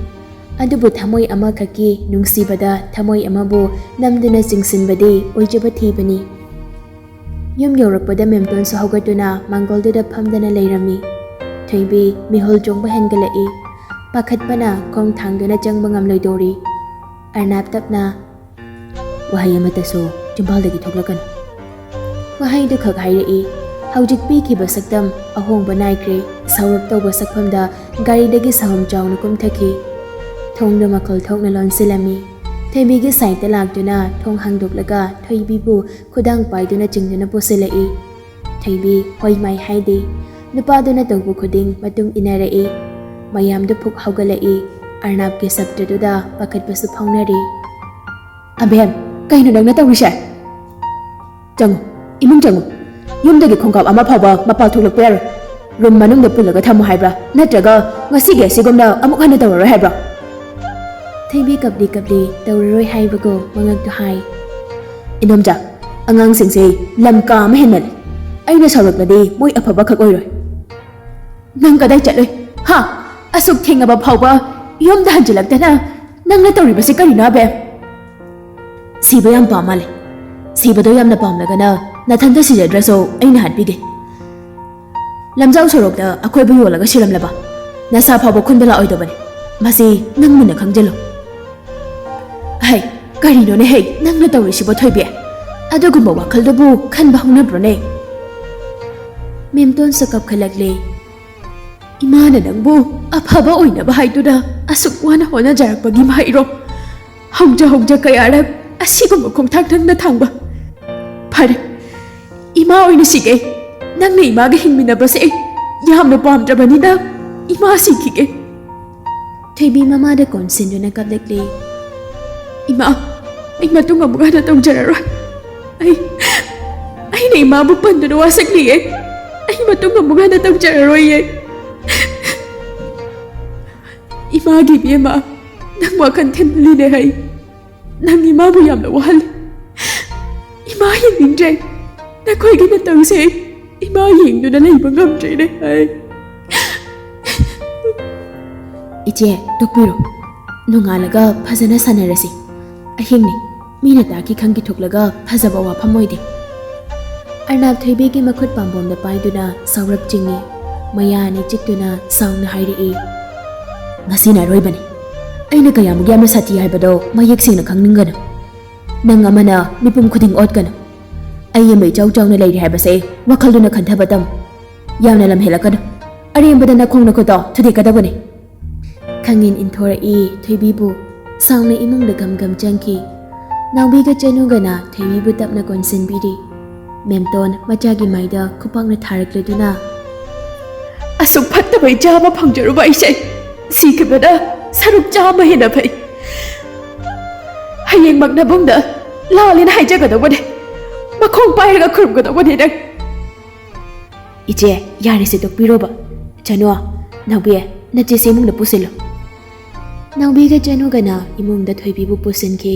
ꯑꯗꯨꯕꯨ ꯊꯃꯣꯏ ꯑꯃꯈꯛꯀꯤ ꯅꯨꯡꯁꯤꯕꯗ ꯊꯃꯣꯏ ꯑꯃꯕꯨ ꯅꯝꯗꯨꯅ ꯆꯤꯡꯁꯤꯟꯕꯗꯤ ꯑꯣꯏꯖꯕ ꯊꯤꯕꯅꯤ꯫ ꯌꯨꯝ ꯌꯧꯔꯛꯄꯗ ꯃꯦꯝꯇꯣꯟꯁꯨ ꯍꯧꯒꯠꯇꯨꯅ ꯃꯥꯡꯒꯣꯜꯗꯨꯗ ꯐꯝꯗꯅ ꯂꯩꯔꯝꯃꯤ꯫ ꯊꯣꯏꯕꯤ ꯃꯤꯍꯨꯜ ꯆꯣꯡꯕ ꯍꯦꯟꯒꯠꯂꯛꯏ꯫ ꯄꯥꯈꯠꯄꯅ ꯈꯣꯡ ꯊꯥꯡꯗꯨꯅ ꯆꯪꯕ ꯉꯝꯂꯣꯏꯗꯧꯔꯤ꯫ ꯑꯔꯅꯥꯞ ꯇꯞꯅ, "ꯋꯥꯍꯩ ꯑꯃꯠꯇꯁꯨ ꯆꯤꯝꯕꯥꯜꯗꯒꯤ ꯊꯣꯛꯂꯛꯀꯅꯨ꯫" ꯋꯥꯍꯩꯗꯨ ꯈꯛ ꯍꯥꯏꯔꯛꯏ꯫ ꯍꯧꯖꯤꯛ ꯄꯤꯈꯤꯕ ꯁꯛꯇꯝ ꯑꯍꯣꯡꯕ ꯅꯥꯏꯈ꯭ꯔꯦ꯫ ꯁꯥꯎꯔꯞ ꯇꯧꯕ ꯁꯛꯐꯝꯗ ꯒꯥꯔꯤꯗꯒꯤ ꯁꯥꯍꯨꯝ ꯆꯥꯎꯅ ꯀꯨꯝꯊꯈꯤ꯫ ꯊꯣꯡꯗꯨ ꯃꯈꯣꯜ ꯊꯣꯛꯅ ꯂꯣꯟꯁꯤꯜꯂꯝꯃꯤ꯫ ꯊꯣꯏꯕꯤꯒꯤ ꯁꯥꯏꯠꯇ ꯂꯥꯛꯇꯨꯅ ꯊꯣꯡ ꯍꯥꯡꯗꯣꯛꯂꯒ ꯊꯣꯏꯕꯤꯕꯨ ꯈꯨꯗꯥꯡ ꯄꯥꯏꯗꯨꯅ ꯆꯤꯡꯗꯨꯅ ꯄꯨꯁꯤꯜꯂꯛꯏ꯫ ꯊꯣꯏꯕꯤ ꯍꯣꯏ ꯃꯥꯏ ꯍꯥꯏꯗꯦ꯫ ꯅꯨꯄꯥꯗꯨꯅ ꯇꯧꯕ ꯈꯨꯗꯤꯡ ꯃꯇꯨꯡ ꯏꯟꯅꯔꯛꯏ꯫ ꯃꯌꯥꯝꯗꯨ ꯐꯨꯛ ꯍꯧꯒꯠꯂꯛꯏ꯫ ꯑꯔꯅꯥꯕꯀꯤ ꯁꯞꯇꯗꯨꯗ ꯄꯥꯈꯠꯄꯁꯨ ꯐꯥꯎꯅꯔꯤ꯫ "ꯑꯕꯦꯝ, ꯀꯩꯅꯣ ꯅꯪꯅ ꯇꯧꯔꯤꯁꯦ? ꯆꯪꯉꯨ, ꯏꯃꯨꯡ ꯆꯪꯉꯨ꯫ ꯌꯨꯝꯗꯒꯤ ꯈꯣꯡꯀꯥꯞ ꯑꯃ ꯐꯥꯎꯕ ꯃꯄꯥꯜ ꯊꯣꯛꯂꯛꯄ ꯌꯥꯔꯣꯏ꯫ ꯔꯨꯝ ꯃꯅꯨꯡꯗ ꯄꯨꯜꯂꯒ ꯊꯝꯃꯨ ꯍꯥꯏꯕ꯭ꯔꯥ? ꯅꯠꯇ꯭ꯔꯒ ꯉꯁꯤꯒꯤ ꯑꯁꯤꯒꯨꯝꯅ ꯑꯃꯨꯛ ꯍꯟꯅ ꯇꯧꯔꯔꯣꯏ ꯍꯥꯏꯕ꯭ꯔꯥ?" ꯊꯣꯏꯕꯤ ꯀꯞꯂꯤ ꯀꯞꯂꯤ ꯇꯧꯔꯔꯣꯏ ꯍꯥꯏꯕꯒꯨꯝ ꯃꯉꯛꯇꯨ ꯍꯥꯏ꯫ "ꯏꯟꯗꯣꯝꯆꯥ, ꯑꯉꯥꯡꯁꯤꯡꯁꯦ ꯂꯝ ꯀꯥ ꯑꯃ ꯍꯦꯟꯃꯜꯂꯦ꯫ ꯑꯩꯅ ꯁꯥꯎꯔꯛꯂꯗꯤ ꯃꯣꯏ ꯑꯐꯕ ꯈꯛ ꯑꯣꯏꯔꯣꯏ꯫ ꯅꯪ ꯀꯗꯥꯏ ꯆꯠꯂꯨꯏ? ꯍꯥ? ꯑꯁꯨꯛ ꯊꯦꯡꯉꯕ ꯐꯥꯎꯕ ꯌꯨꯝꯗ ꯍꯟꯖꯤꯜꯂꯛꯇꯅ ꯅꯪꯅ ꯇꯧꯔꯤꯕꯁꯤ ꯀꯔꯤꯅꯣ, ꯑꯕꯦꯝ?" "ꯁꯤꯕ ꯌꯥꯝ ꯄꯥꯝ ꯃꯥꯜꯂꯦ꯫ ꯁꯤꯕꯗꯣ ꯌꯥꯝꯅ ꯄꯥꯝꯂꯒꯅ ꯅꯊꯟꯇ ꯁꯤꯖꯗ꯭ꯔꯁꯨ ꯑꯩꯅ ꯍꯥꯠꯄꯤꯒꯦ꯫ ꯂꯝꯖꯥꯎ ꯁꯣꯔꯣꯛꯇ ꯑꯩꯈꯣꯏꯕꯨ ꯌꯣꯜꯂꯒ ꯁꯤꯔꯝꯂꯕ ꯅꯁꯥ ꯐꯥꯎꯕ ꯈꯨꯟꯕ ꯂꯥꯛꯑꯣꯏꯗꯕꯅꯤ꯫ ꯃꯁꯤ ꯅꯪ ꯃꯨꯟꯅ ꯈꯪꯖꯤꯜꯂꯨ꯫" "ꯍꯩ, ꯀꯔꯤꯅꯣꯅꯦ ꯍꯩ, ꯅꯪꯅ ꯇꯧꯔꯤꯁꯤꯕꯣ ꯊꯣꯏꯕꯤ? ꯑꯗꯨꯒꯨꯝꯕ ꯋꯥꯈꯜꯗꯨꯕꯨ ꯈꯟꯕ ꯍꯧꯅꯕ꯭ꯔꯣꯅꯦ?" ꯃꯦꯝꯇꯣꯟꯁꯨ ꯀꯞꯈꯠꯂꯛꯂꯦ꯫ "ꯏꯃꯥꯅ ꯅꯪꯕꯨ ꯑꯐꯕ ꯑꯣꯏꯅꯕ ꯍꯥꯏꯗꯨꯅ ꯑꯁꯨꯛ ꯋꯥꯅ ꯍꯣꯠꯅꯖꯔꯛꯄꯒꯤ ꯃꯍꯩꯔꯣ? ꯍꯧꯖ ꯍꯧꯖ ꯀꯌꯥꯔꯛ ꯑꯁꯤꯒꯨꯝꯕ ꯈꯣꯡꯊꯥꯡ ꯅꯪꯅ ꯊꯥꯡꯕ? ꯐꯔꯦ, ꯏꯃꯥ ꯑꯣꯏꯅ ꯁꯤꯒꯦ꯫ ꯅꯪꯅ ꯏꯃꯥꯒ ꯍꯤꯡꯃꯤꯟꯅꯕꯁꯦ ꯌꯥꯝꯅ ꯄꯥꯝꯗ꯭ꯔꯕꯅꯤꯅ ꯏꯃꯥ ꯁꯤꯈꯤꯒꯦ꯫" ꯊꯣꯏꯕꯤ ꯃꯃꯥꯗ ꯀꯣꯟꯁꯤꯟꯗꯨꯅ ꯀꯞꯂꯛꯂꯦ꯫ "ꯏꯃꯥ, ꯑꯩ ꯃꯇꯨꯡ ꯑꯃꯨꯛ ꯍꯟꯅ ꯇꯧꯖꯔꯔꯣꯏ꯫ ꯑꯩ, ꯑꯩꯅ ꯏꯃꯥꯕꯨ ꯄꯟꯗꯨꯅ ꯋꯥꯁꯛꯂꯤꯌꯦ꯫ ꯑꯩ ꯃꯇꯨꯡ ꯑꯃꯨꯛ ꯍꯟꯅ ꯇꯧꯖꯔꯔꯣꯏꯌꯦ꯫ ꯏꯃꯥꯒꯤ ꯏꯕꯦꯝꯃ, ꯅꯪ ꯋꯥꯈꯜ ꯊꯤꯟꯃꯜꯂꯤꯅꯦ ꯍꯩ꯫ ꯅꯪ ꯏꯃꯥꯕꯨ ꯌꯥꯝꯅ ꯋꯥꯍꯜꯂꯤ꯫ ꯏꯃꯥ ꯌꯦꯡꯅꯤꯡꯗ꯭ꯔꯦ꯫ ꯅꯈꯣꯏꯒꯤ ꯅꯇꯧꯁꯦ ꯏꯃꯥ ꯌꯦꯡꯗꯨꯅ ꯂꯩꯕ ꯉꯝꯗ꯭ꯔꯦꯅꯦ ꯑꯩ꯫" "ꯏꯆꯦ, ꯇꯣꯛꯄꯤꯔꯣ꯫ ꯅꯣꯡꯉꯥꯜꯂꯒ ꯐꯖꯅ ꯁꯥꯟꯅꯔꯁꯤ꯫ ꯑꯍꯤꯡꯅꯤ, ꯃꯤꯅ ꯇꯥꯈꯤ ꯈꯪꯈꯤ ꯊꯣꯛꯂꯒ ꯐꯖꯕ ꯋꯥꯐꯝ ꯑꯣꯏꯗꯦ꯫" ꯑꯔꯅꯥꯕ ꯊꯣꯏꯕꯤꯒꯤ ꯃꯈꯨꯠ ꯄꯥꯝꯕꯣꯝꯗ ꯄꯥꯏꯗꯨꯅ ꯁꯥꯎꯔꯞ ꯆꯤꯡꯏ꯫ ꯃꯌꯥ ꯑꯅꯤ ꯆꯤꯛꯇꯨꯅ ꯁꯥꯎꯅ ꯍꯥꯏꯔꯛꯏ꯫ "ꯉꯁꯤꯅ ꯑꯔꯣꯏꯕꯅꯤ꯫ ꯑꯩꯅ ꯀꯌꯥꯃꯨꯛ ꯌꯥꯝꯅ ꯁꯥꯊꯤ ꯍꯥꯏꯕꯗꯣ ꯃꯌꯦꯛ ꯁꯦꯡꯅ ꯈꯪꯅꯤꯡꯒꯅꯨ꯫ ꯅꯪ ꯑꯃꯅ ꯃꯤꯄꯨꯝ ꯈꯨꯗꯤꯡ ꯑꯣꯠꯀꯅꯨ꯫ ꯑꯩ ꯑꯃ ꯏꯆꯥꯎ ꯆꯥꯎꯅ ꯂꯩꯔꯤ ꯍꯥꯏꯕꯁꯦ ꯋꯥꯈꯜꯗꯨꯅ ꯈꯟꯊꯕ ꯇꯝꯃꯨ꯫ ꯌꯥꯝꯅ ꯂꯝ ꯍꯦꯜꯂꯛꯀꯅꯨ꯫ ꯑꯔꯦꯝꯕꯗ ꯅꯈꯣꯡ ꯅꯈꯨꯠꯇꯣ ꯊꯨꯗꯦꯛꯀꯗꯕꯅꯤ꯫" ꯈꯪꯉꯦꯟ ꯏꯟꯊꯣꯔꯛꯏ ꯊꯣꯏꯕꯤꯕꯨ꯫ ꯁꯥꯎꯅ ꯏꯃꯨꯡꯗ ꯒꯝ ꯒꯝ ꯆꯪꯈꯤ꯫ ꯅꯥꯎꯕꯤꯒ ꯆꯅꯨꯒꯅ ꯊꯣꯏꯕꯤꯕꯨ ꯇꯞꯅ ꯀꯣꯟꯁꯤꯟꯕꯤꯔꯤ꯫ ꯃꯦꯝꯇꯣꯟ ꯃꯆꯥꯒꯤ ꯃꯥꯏꯗ ꯈꯨꯄꯥꯛꯅ ꯊꯥꯔꯛꯂꯗꯨꯅ, ꯑꯁꯨꯛ ꯐꯠꯇꯕ ꯏꯆꯥ ꯑꯃ ꯐꯪꯖꯔꯨꯕ ꯑꯩꯁꯦ ꯁꯤꯈꯤꯕꯅ ꯁꯔꯨꯛ ꯆꯥꯝꯃ ꯍꯦꯟꯅ ꯐꯩ꯫ ꯍꯌꯦꯡꯃꯛ ꯅꯕꯨꯡꯗ ꯂꯥꯜꯂꯦꯅ ꯍꯥꯏꯖꯒꯗꯧꯕꯅꯦ꯫ ꯃꯈꯣꯡ ꯄꯥꯏꯔꯒ ꯈꯨꯔꯨꯝꯒꯗꯧꯕꯅꯦ ꯅꯪ꯫ ꯏꯆꯦ, ꯌꯥꯔꯦꯁꯦ, ꯇꯣꯛꯄꯤꯔꯣꯕ꯫ ꯆꯅꯨ, ꯅꯥꯎꯕꯤ, ꯅꯆꯦꯁꯦ ꯏꯃꯨꯡꯗ ꯄꯨꯁꯤꯜꯂꯨ꯫ ꯅꯥꯎꯕꯤꯒ ꯆꯅꯨꯒꯅ ꯏꯃꯨꯡꯗ ꯊꯣꯏꯕꯤꯕꯨ ꯄꯨꯁꯤꯟꯈꯤ꯫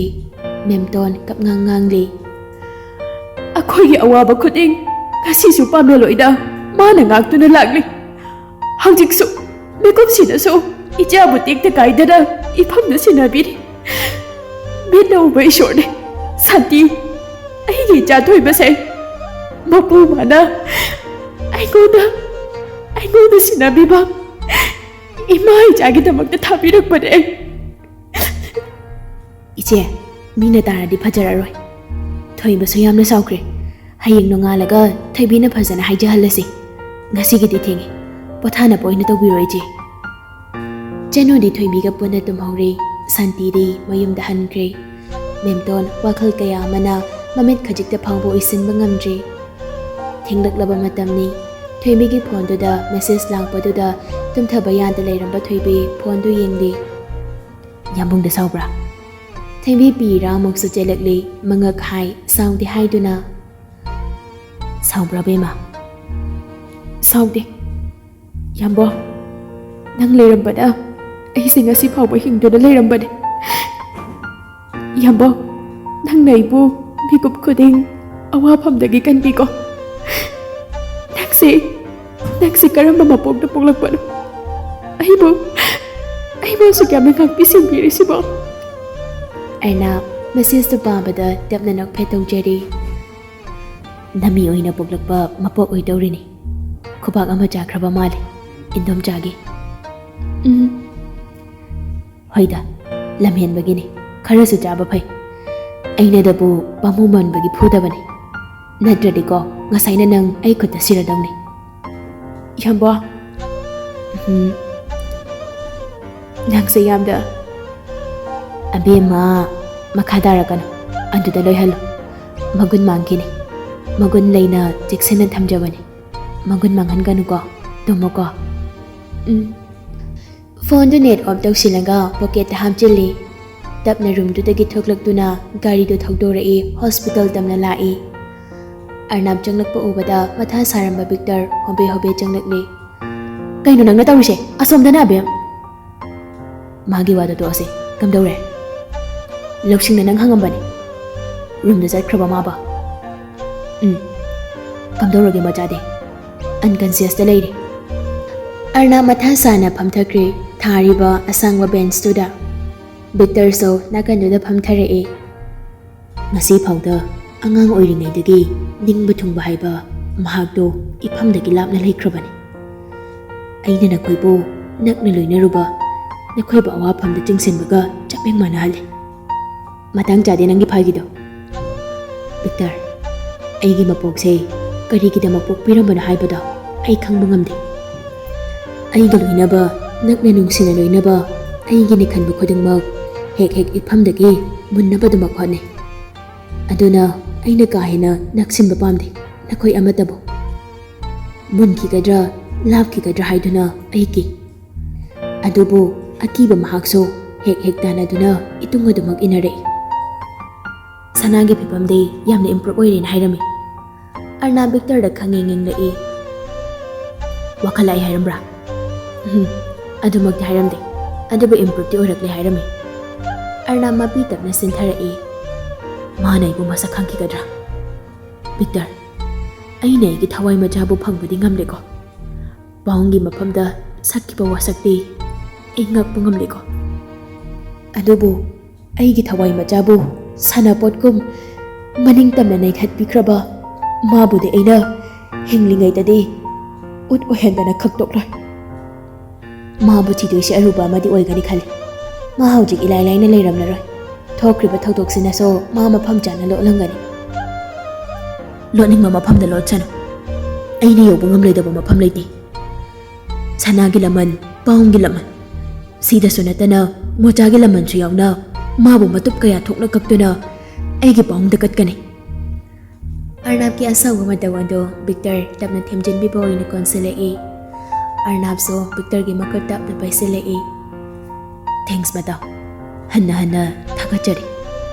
ꯃꯦꯝꯇꯣꯟ ꯀꯞꯉꯥꯡ ꯉꯥꯡꯂꯤ꯫ ꯑꯩꯈꯣꯏꯒꯤ ꯑꯋꯥꯕ ꯈꯨꯗꯤꯡ ꯉꯁꯤꯁꯨ ꯄꯥꯃꯦꯜ ꯑꯣꯏꯅ ꯃꯥꯅ ꯉꯥꯛꯇꯨꯅ ꯂꯥꯛꯂꯤ꯫ ꯍꯧꯖꯤꯛꯁꯨ ꯃꯤꯀꯨꯞꯁꯤꯗꯁꯨ ꯏꯆꯥꯕꯨ ꯇꯦꯛꯇ ꯀꯥꯏꯗꯅ ꯏꯐꯝꯗ ꯁꯤꯟꯅꯕꯤꯔꯤ꯫ ꯃꯤꯠꯅ ꯎꯕ ꯏꯁꯣꯔꯅꯤ꯫ ꯁꯥꯟꯇꯤ, ꯑꯩꯒꯤ ꯏꯆꯥ ꯊꯣꯏꯕꯁꯦ ꯃꯄꯨ ꯃꯥꯅ ꯑꯩꯉꯣꯟꯗ, ꯑꯩꯉꯣꯟꯗ ꯁꯤꯟꯅꯕꯤꯕ ꯏꯃꯥ ꯏꯆꯥꯒꯤꯗꯃꯛꯇ ꯊꯥꯕꯤꯔꯛꯄꯅꯦ꯫ ꯏꯆꯦ, ꯃꯤꯅ ꯇꯥꯔꯗꯤ ꯐꯖꯔꯔꯣꯏ꯫ ꯊꯣꯏꯕꯁꯨ ꯌꯥꯝꯅ ꯁꯥꯎꯈ꯭ꯔꯦ꯫ ꯍꯌꯦꯡ ꯅꯣꯡꯉꯥꯜꯂꯒ ꯊꯣꯏꯕꯤꯅ ꯐꯖꯅ ꯍꯥꯏꯖꯍꯜꯂꯁꯤ꯫ ꯉꯁꯤꯒꯤꯗꯤ ꯊꯦꯡꯉꯦ꯫ ꯄꯣꯊꯥꯅꯕ ꯑꯣꯏꯅ ꯇꯧꯕꯤꯔꯣ, ꯏꯆꯦ꯫ ꯆꯅꯨꯗꯤ ꯊꯣꯏꯕꯤꯒ ꯄꯨꯟꯅ ꯇꯨꯝꯍꯧꯔꯦ꯫ ꯁꯥꯟꯇꯤꯗꯤ ꯃꯌꯨꯝꯗ ꯍꯟꯈ꯭ꯔꯦ꯫ ꯃꯦꯝꯇꯣꯟ ꯋꯥꯈꯜ ꯀꯌꯥ ꯑꯃꯅ ꯃꯃꯤꯠ ꯈꯖꯤꯛꯇ ꯐꯥꯎꯕ ꯎꯏꯁꯤꯟꯕ ꯉꯝꯗ꯭ꯔꯦ꯫ ꯊꯦꯡꯂꯛꯂꯕ ꯃꯇꯝꯅꯤ꯫ ꯊꯣꯏꯕꯤꯒꯤ ꯐꯣꯟꯗꯨꯗ ꯃꯦꯁꯦꯖ ꯂꯥꯛꯄꯗꯨꯗ ꯇꯨꯝꯊꯕ ꯌꯥꯗ ꯂꯩꯔꯝꯕ ꯊꯣꯏꯕꯤ ꯐꯣꯟꯗꯨ ꯌꯦꯡꯂꯤ꯫ ꯌꯥꯝꯕꯨꯡꯗ ꯁꯥꯎꯕ꯭ꯔꯥ? ꯊꯣꯏꯕꯤ ꯄꯤꯔꯥ ꯑꯃꯨꯛꯁꯨ ꯆꯦꯜꯂꯛꯂꯤ꯫ ꯃꯉꯛ ꯍꯥꯏ, ꯁꯥꯎꯗꯦ ꯍꯥꯏꯗꯨꯅ꯫ ꯁꯥꯎꯕ꯭ꯔꯥ, ꯕꯦꯝꯃ? ꯁꯥꯎꯗꯦ꯫ ꯌꯥꯝꯕꯣ, ꯅꯪ ꯂꯩꯔꯝꯕꯅ ꯑꯩꯁꯦ ꯉꯁꯤ ꯐꯥꯎꯕ ꯍꯤꯡꯗꯨꯅ ꯂꯩꯔꯝꯕꯅꯦ꯫ ꯌꯥꯝꯕꯣ, ꯅꯪꯅ ꯑꯩꯕꯨ ꯃꯤꯀꯨꯞ ꯈꯨꯗꯤꯡ ꯑꯋꯥꯐꯝꯗꯒꯤ ꯀꯟꯕꯤꯀꯣ꯫ ꯅꯪꯁꯦ, ꯅꯪꯁꯦ ꯀꯔꯝꯕ ꯃꯄꯣꯛꯇ ꯄꯣꯛꯂꯛꯄꯅꯣ? ꯑꯩꯕꯨ, ꯑꯩꯕꯨ ꯑꯁꯨꯛ ꯌꯥꯝꯅ ꯉꯥꯛꯄꯤ ꯁꯦꯟꯕꯤꯔꯤꯁꯤꯕꯣ? ꯑꯩꯅ ꯃꯦꯁꯦꯖꯇꯨ ꯄꯥꯕꯗ ꯇꯞꯅ ꯅꯣꯛꯐꯦꯠ ꯇꯧꯖꯔꯤ꯫ ꯅꯃꯤ ꯑꯣꯏꯅ ꯄꯣꯛꯂꯛꯄ ꯃꯄꯣꯛ ꯑꯣꯏꯗꯧꯔꯤꯅꯤ꯫ ꯈꯨꯕꯥꯛ ꯑꯃ ꯆꯥꯈ꯭ꯔꯕ ꯃꯥꯜꯂꯤ, ꯏꯟꯗꯣꯝꯆꯥꯒꯤ꯫ ꯎꯝ꯫ ꯍꯣꯏꯗ, ꯂꯝꯍꯦꯟꯕꯒꯤꯅꯤ꯫ ꯈꯔꯁꯨ ꯆꯥꯕ ꯐꯩ꯫ ꯑꯩꯅꯗꯕꯨ ꯄꯥꯝꯃꯨꯃꯟꯕꯒꯤ ꯐꯨꯗꯕꯅꯤ꯫ ꯅꯠꯇ꯭ꯔꯗꯤꯀꯣ, ꯉꯁꯥꯏꯅ ꯅꯪ ꯑꯩ ꯈꯨꯠꯇ ꯁꯤꯔꯗꯧꯅꯤ꯫ ꯌꯥꯝꯕꯣ꯫ ꯎꯝ꯫ ꯅꯪꯁꯦ ꯌꯥꯝꯅ꯫ ꯑꯕꯦꯝꯃ, ꯃꯈꯥ ꯇꯥꯔꯛꯀꯅꯨ꯫ ꯑꯗꯨꯗ ꯂꯣꯏꯍꯜꯂꯨ꯫ ꯃꯒꯨꯟ ꯃꯥꯡꯈꯤꯅꯤ꯫ ꯃꯒꯨꯟ ꯂꯩꯅ ꯆꯦꯛꯁꯤꯟꯅ ꯊꯝꯖꯕꯅꯤ꯫ ꯃꯒꯨꯟ ꯃꯥꯡꯍꯟꯒꯅꯨꯀꯣ꯫ ꯊꯝꯃꯣꯀꯣ꯫ ꯎꯝ꯫ ꯐꯣꯟꯗꯨ ꯅꯦꯠ ꯑꯣꯐ ꯇꯧꯁꯤꯜꯂꯒ ꯄꯣꯀꯦꯠꯇ ꯍꯥꯞꯆꯤꯜꯂꯤ꯫ ꯇꯞꯅ ꯔꯨꯝꯗꯨꯗꯒꯤ ꯊꯣꯛꯂꯛꯇꯨꯅ ꯒꯥꯔꯤꯗꯨ ꯊꯧꯗꯣꯔꯛꯏ꯫ ꯍꯣꯁꯄꯤꯇꯥꯜ ꯇꯝꯅ ꯂꯥꯛꯏ꯫ ꯑꯔꯅꯥꯞ ꯆꯪꯂꯛꯄ ꯎꯕꯗ ꯃꯊꯥ ꯁꯥꯔꯝꯕ ꯕꯤꯛꯇꯔ ꯍꯣꯕꯦ ꯍꯣꯕꯦ ꯆꯪꯂꯛꯂꯤ꯫ "ꯀꯩꯅꯣ ꯅꯪꯅ ꯇꯧꯔꯤꯁꯦ? ꯑꯁꯣꯝꯗꯅ ꯑꯕꯦꯝ!" "ꯃꯥꯒꯤ ꯋꯥꯗꯣ ꯇꯣꯛꯑꯁꯦ꯫ ꯀꯝꯗꯧꯔꯦ?" "ꯂꯧꯁꯤꯡꯅ ꯅꯪ ꯍꯪꯉꯝꯕꯅꯤ꯫ ꯔꯨꯝꯗ ꯆꯠꯈ꯭ꯔꯕ ꯃꯥꯕꯣ?" "ꯎꯝ꯫ ꯀꯝꯗꯧꯔꯒꯦ ꯃꯆꯥꯗꯤ?" "ꯑꯟꯀꯟꯁꯤꯌꯁꯇ ꯂꯩꯔꯤ꯫" ꯑꯔꯅꯥꯞ ꯃꯊꯥ ꯁꯥꯅ ꯐꯝꯊꯈ꯭ꯔꯦ ꯊꯥꯔꯤꯕ ꯑꯁꯥꯡꯕ ꯕꯦꯟꯁꯇꯨꯗ꯫ ꯕꯤꯛꯇꯔꯁꯨ ꯅꯥꯀꯟꯗꯨꯗ ꯐꯝꯊꯔꯛꯏ꯫ ꯉꯁꯤ ꯐꯥꯎꯗ ꯑꯉꯥꯡ ꯑꯣꯏꯔꯤꯉꯩꯗꯒꯤ ꯅꯤꯡꯕ ꯊꯨꯡꯕ ꯍꯥꯏꯕ ꯃꯍꯥꯛꯇꯣ ꯏꯐꯝꯗꯒꯤ ꯂꯥꯞꯅ ꯂꯩꯈ꯭ꯔꯕꯅꯤ꯫ ꯑꯩꯅ ꯅꯈꯣꯏꯕꯨ ꯅꯛꯅ ꯂꯣꯏꯅꯔꯨꯕ, ꯅꯈꯣꯏꯕꯨ ꯑꯋꯥꯐꯝꯗ ꯆꯤꯡꯁꯤꯟꯕꯒ ꯆꯞ ꯍꯦꯛ ꯃꯥꯟꯅꯍꯜꯂꯤ꯫ ꯃꯇꯥꯡ ꯆꯥꯗꯦ ꯅꯪꯒꯤ ꯐꯥꯒꯤꯗꯣ꯫ ꯕꯤꯛꯇꯔ, ꯑꯩꯒꯤ ꯃꯄꯣꯛꯁꯦ ꯀꯔꯤꯒꯤꯗꯃꯛ ꯄꯣꯛꯄꯤꯔꯝꯕꯅꯣ ꯍꯥꯏꯕꯗꯣ ꯑꯩ ꯈꯪꯕ ꯉꯝꯗꯦ꯫ ꯑꯩꯒ ꯂꯣꯏꯅꯕ, ꯅꯛꯅ ꯅꯨꯡꯁꯤꯅ ꯂꯣꯏꯅꯕ ꯑꯩꯒꯤꯅꯤ ꯈꯟꯕ ꯈꯨꯗꯤꯡꯃꯛ ꯍꯦꯛ ꯍꯦꯛ ꯏꯐꯝꯗꯒꯤ ꯃꯨꯟꯅꯕꯗꯃꯛ ꯍꯣꯠꯅꯩ꯫ ꯑꯗꯨꯅ ꯑꯩꯅ ꯀꯥ ꯍꯦꯟꯅ ꯅꯛꯁꯤꯟꯕ ꯄꯥꯝꯗꯦ ꯅꯈꯣꯏ ꯑꯃꯠꯇꯕꯨ꯫ ꯃꯨꯟꯈꯤꯒꯗ꯭ꯔꯥ, ꯂꯥꯞꯈꯤꯒꯗ꯭ꯔꯥ ꯍꯥꯏꯗꯨꯅ ꯑꯩ ꯀꯤ꯫ ꯑꯗꯨꯕꯨ ꯑꯀꯤꯕ ꯃꯍꯥꯛꯁꯨ ꯍꯦꯛ ꯍꯦꯛ ꯇꯥꯟꯅꯗꯨꯅ ꯏꯇꯨꯡ ꯑꯗꯨꯃꯛ ꯏꯟꯅꯔꯛꯏ꯫ "ꯁꯅꯥꯒꯤ ꯐꯤꯕꯝꯗꯤ ꯌꯥꯝꯅ ꯏꯝꯄ꯭ꯔꯨꯞ ꯑꯣꯏꯔꯦꯅ ꯍꯥꯏꯔꯝꯃꯤ꯫" ꯑꯔꯅꯥꯞ ꯕꯤꯛꯇꯔꯗ ꯈꯪꯉꯦ ꯉꯦꯡꯂꯛꯏ꯫ "ꯋꯥꯈꯜ ꯂꯥꯛꯏ ꯍꯥꯏꯔꯝꯕ꯭ꯔꯥ?" "ꯎꯝ, ꯑꯗꯨꯃꯛꯇꯤ ꯍꯥꯏꯔꯝꯗꯦ, ꯑꯗꯨꯕꯨ ꯏꯝꯄ꯭ꯔꯨꯞꯇꯤ ꯑꯣꯏꯔꯛꯂꯦ ꯍꯥꯏꯔꯝꯃꯤ꯫" ꯑꯔꯅꯥꯞ ꯃꯄꯤ ꯇꯞꯅ ꯆꯤꯟꯊꯔꯛꯏ꯫ "ꯃꯥꯅ ꯑꯩꯕꯨ ꯃꯁꯛ ꯈꯪꯈꯤꯒꯗ꯭ꯔꯥ? ꯕꯤꯛꯇꯔ, ꯑꯩꯅ ꯑꯩꯒꯤ ꯊꯋꯥꯏ ꯃꯆꯥꯕꯨ ꯐꯪꯕꯗꯤ ꯉꯝꯂꯦꯀꯣ꯫ ꯄꯥꯎꯡꯒꯤ ꯃꯐꯝꯗ ꯁꯛꯈꯤꯕ ꯋꯥꯁꯛꯇꯤ ꯑꯩ ꯉꯛꯄ ꯉꯝꯂꯦꯀꯣ꯫ ꯑꯗꯨꯕꯨ ꯑꯩꯒꯤ ꯊꯋꯥꯏ ꯃꯆꯥꯕꯨ ꯁꯥꯟꯅꯄꯣꯠꯀꯨꯝ ꯃꯅꯤꯡ ꯇꯝꯅ ꯅꯩꯊꯠꯄꯤꯈ꯭ꯔꯕ ꯃꯥꯕꯨꯗꯤ ꯑꯩꯅ ꯍꯤꯡꯂꯤꯉꯩꯗꯗꯤ ꯎꯠ ꯑꯣꯏꯍꯟꯗꯅ ꯈꯛꯇꯣꯛꯂꯣꯏ꯫ ꯃꯥꯕꯨ ꯊꯤꯗꯣꯏꯁꯤ ꯑꯔꯨꯕ ꯑꯃꯗꯤ ꯑꯣꯏꯒꯅꯤ ꯈꯜꯂꯤ꯫ ꯃꯥ ꯍꯧꯖꯤꯛ ꯏꯂꯥꯏ ꯂꯥꯏꯅ ꯂꯩꯔꯝꯂꯔꯣꯏ꯫ ꯊꯣꯛꯈ꯭ꯔꯤꯕ ꯊꯧꯗꯣꯛꯁꯤꯅꯁꯨ ꯃꯥ ꯃꯐꯝ ꯆꯥꯅ ꯂꯣꯠꯂꯝꯒꯅꯤ꯫" "ꯂꯣꯠꯅꯤꯡꯕ ꯃꯐꯝꯗ ꯂꯣꯠꯁꯅꯨ꯫ ꯑꯩꯅ ꯌꯧꯕ ꯉꯝꯂꯣꯏꯗꯕ ꯃꯐꯝ ꯂꯩꯇꯦ꯫ ꯁꯅꯥꯒꯤ ꯂꯃꯟ, ꯄꯥꯎꯡꯒꯤ ꯂꯃꯟ, ꯁꯤꯗꯁꯨ ꯅꯠꯇꯅ ꯃꯣꯆꯥꯒꯤ ꯂꯃꯟꯁꯨ ꯌꯥꯎꯅ ꯃꯥꯕꯨ ꯃꯇꯨꯞ ꯀꯌꯥ ꯊꯣꯛꯅ ꯀꯛꯇꯨꯅ ꯑꯩꯒꯤ ꯄꯥꯎꯡꯗ ꯀꯠꯀꯅꯤ꯫" ꯑꯔꯅꯥꯞꯀꯤ ꯑꯁꯥꯎꯕ ꯃꯇꯧ ꯑꯗꯨ ꯕꯤꯛꯇꯔ ꯇꯞꯅ ꯊꯦꯝꯖꯤꯟꯕꯤꯕ ꯑꯣꯏꯅ ꯀꯣꯟꯁꯤꯜꯂꯛꯏ꯫ ꯑꯔꯅꯥꯕꯁꯨ ꯚꯤꯛꯇꯔꯒꯤ ꯃꯈꯨꯠ ꯇꯞꯅ ꯄꯥꯏꯁꯤꯜꯂꯛꯏ꯫ "ꯊꯦꯡꯛꯁ ꯃꯇꯥꯎ, ꯍꯟꯅ ꯍꯟꯅ ꯊꯥꯒꯠꯆꯔꯤ꯫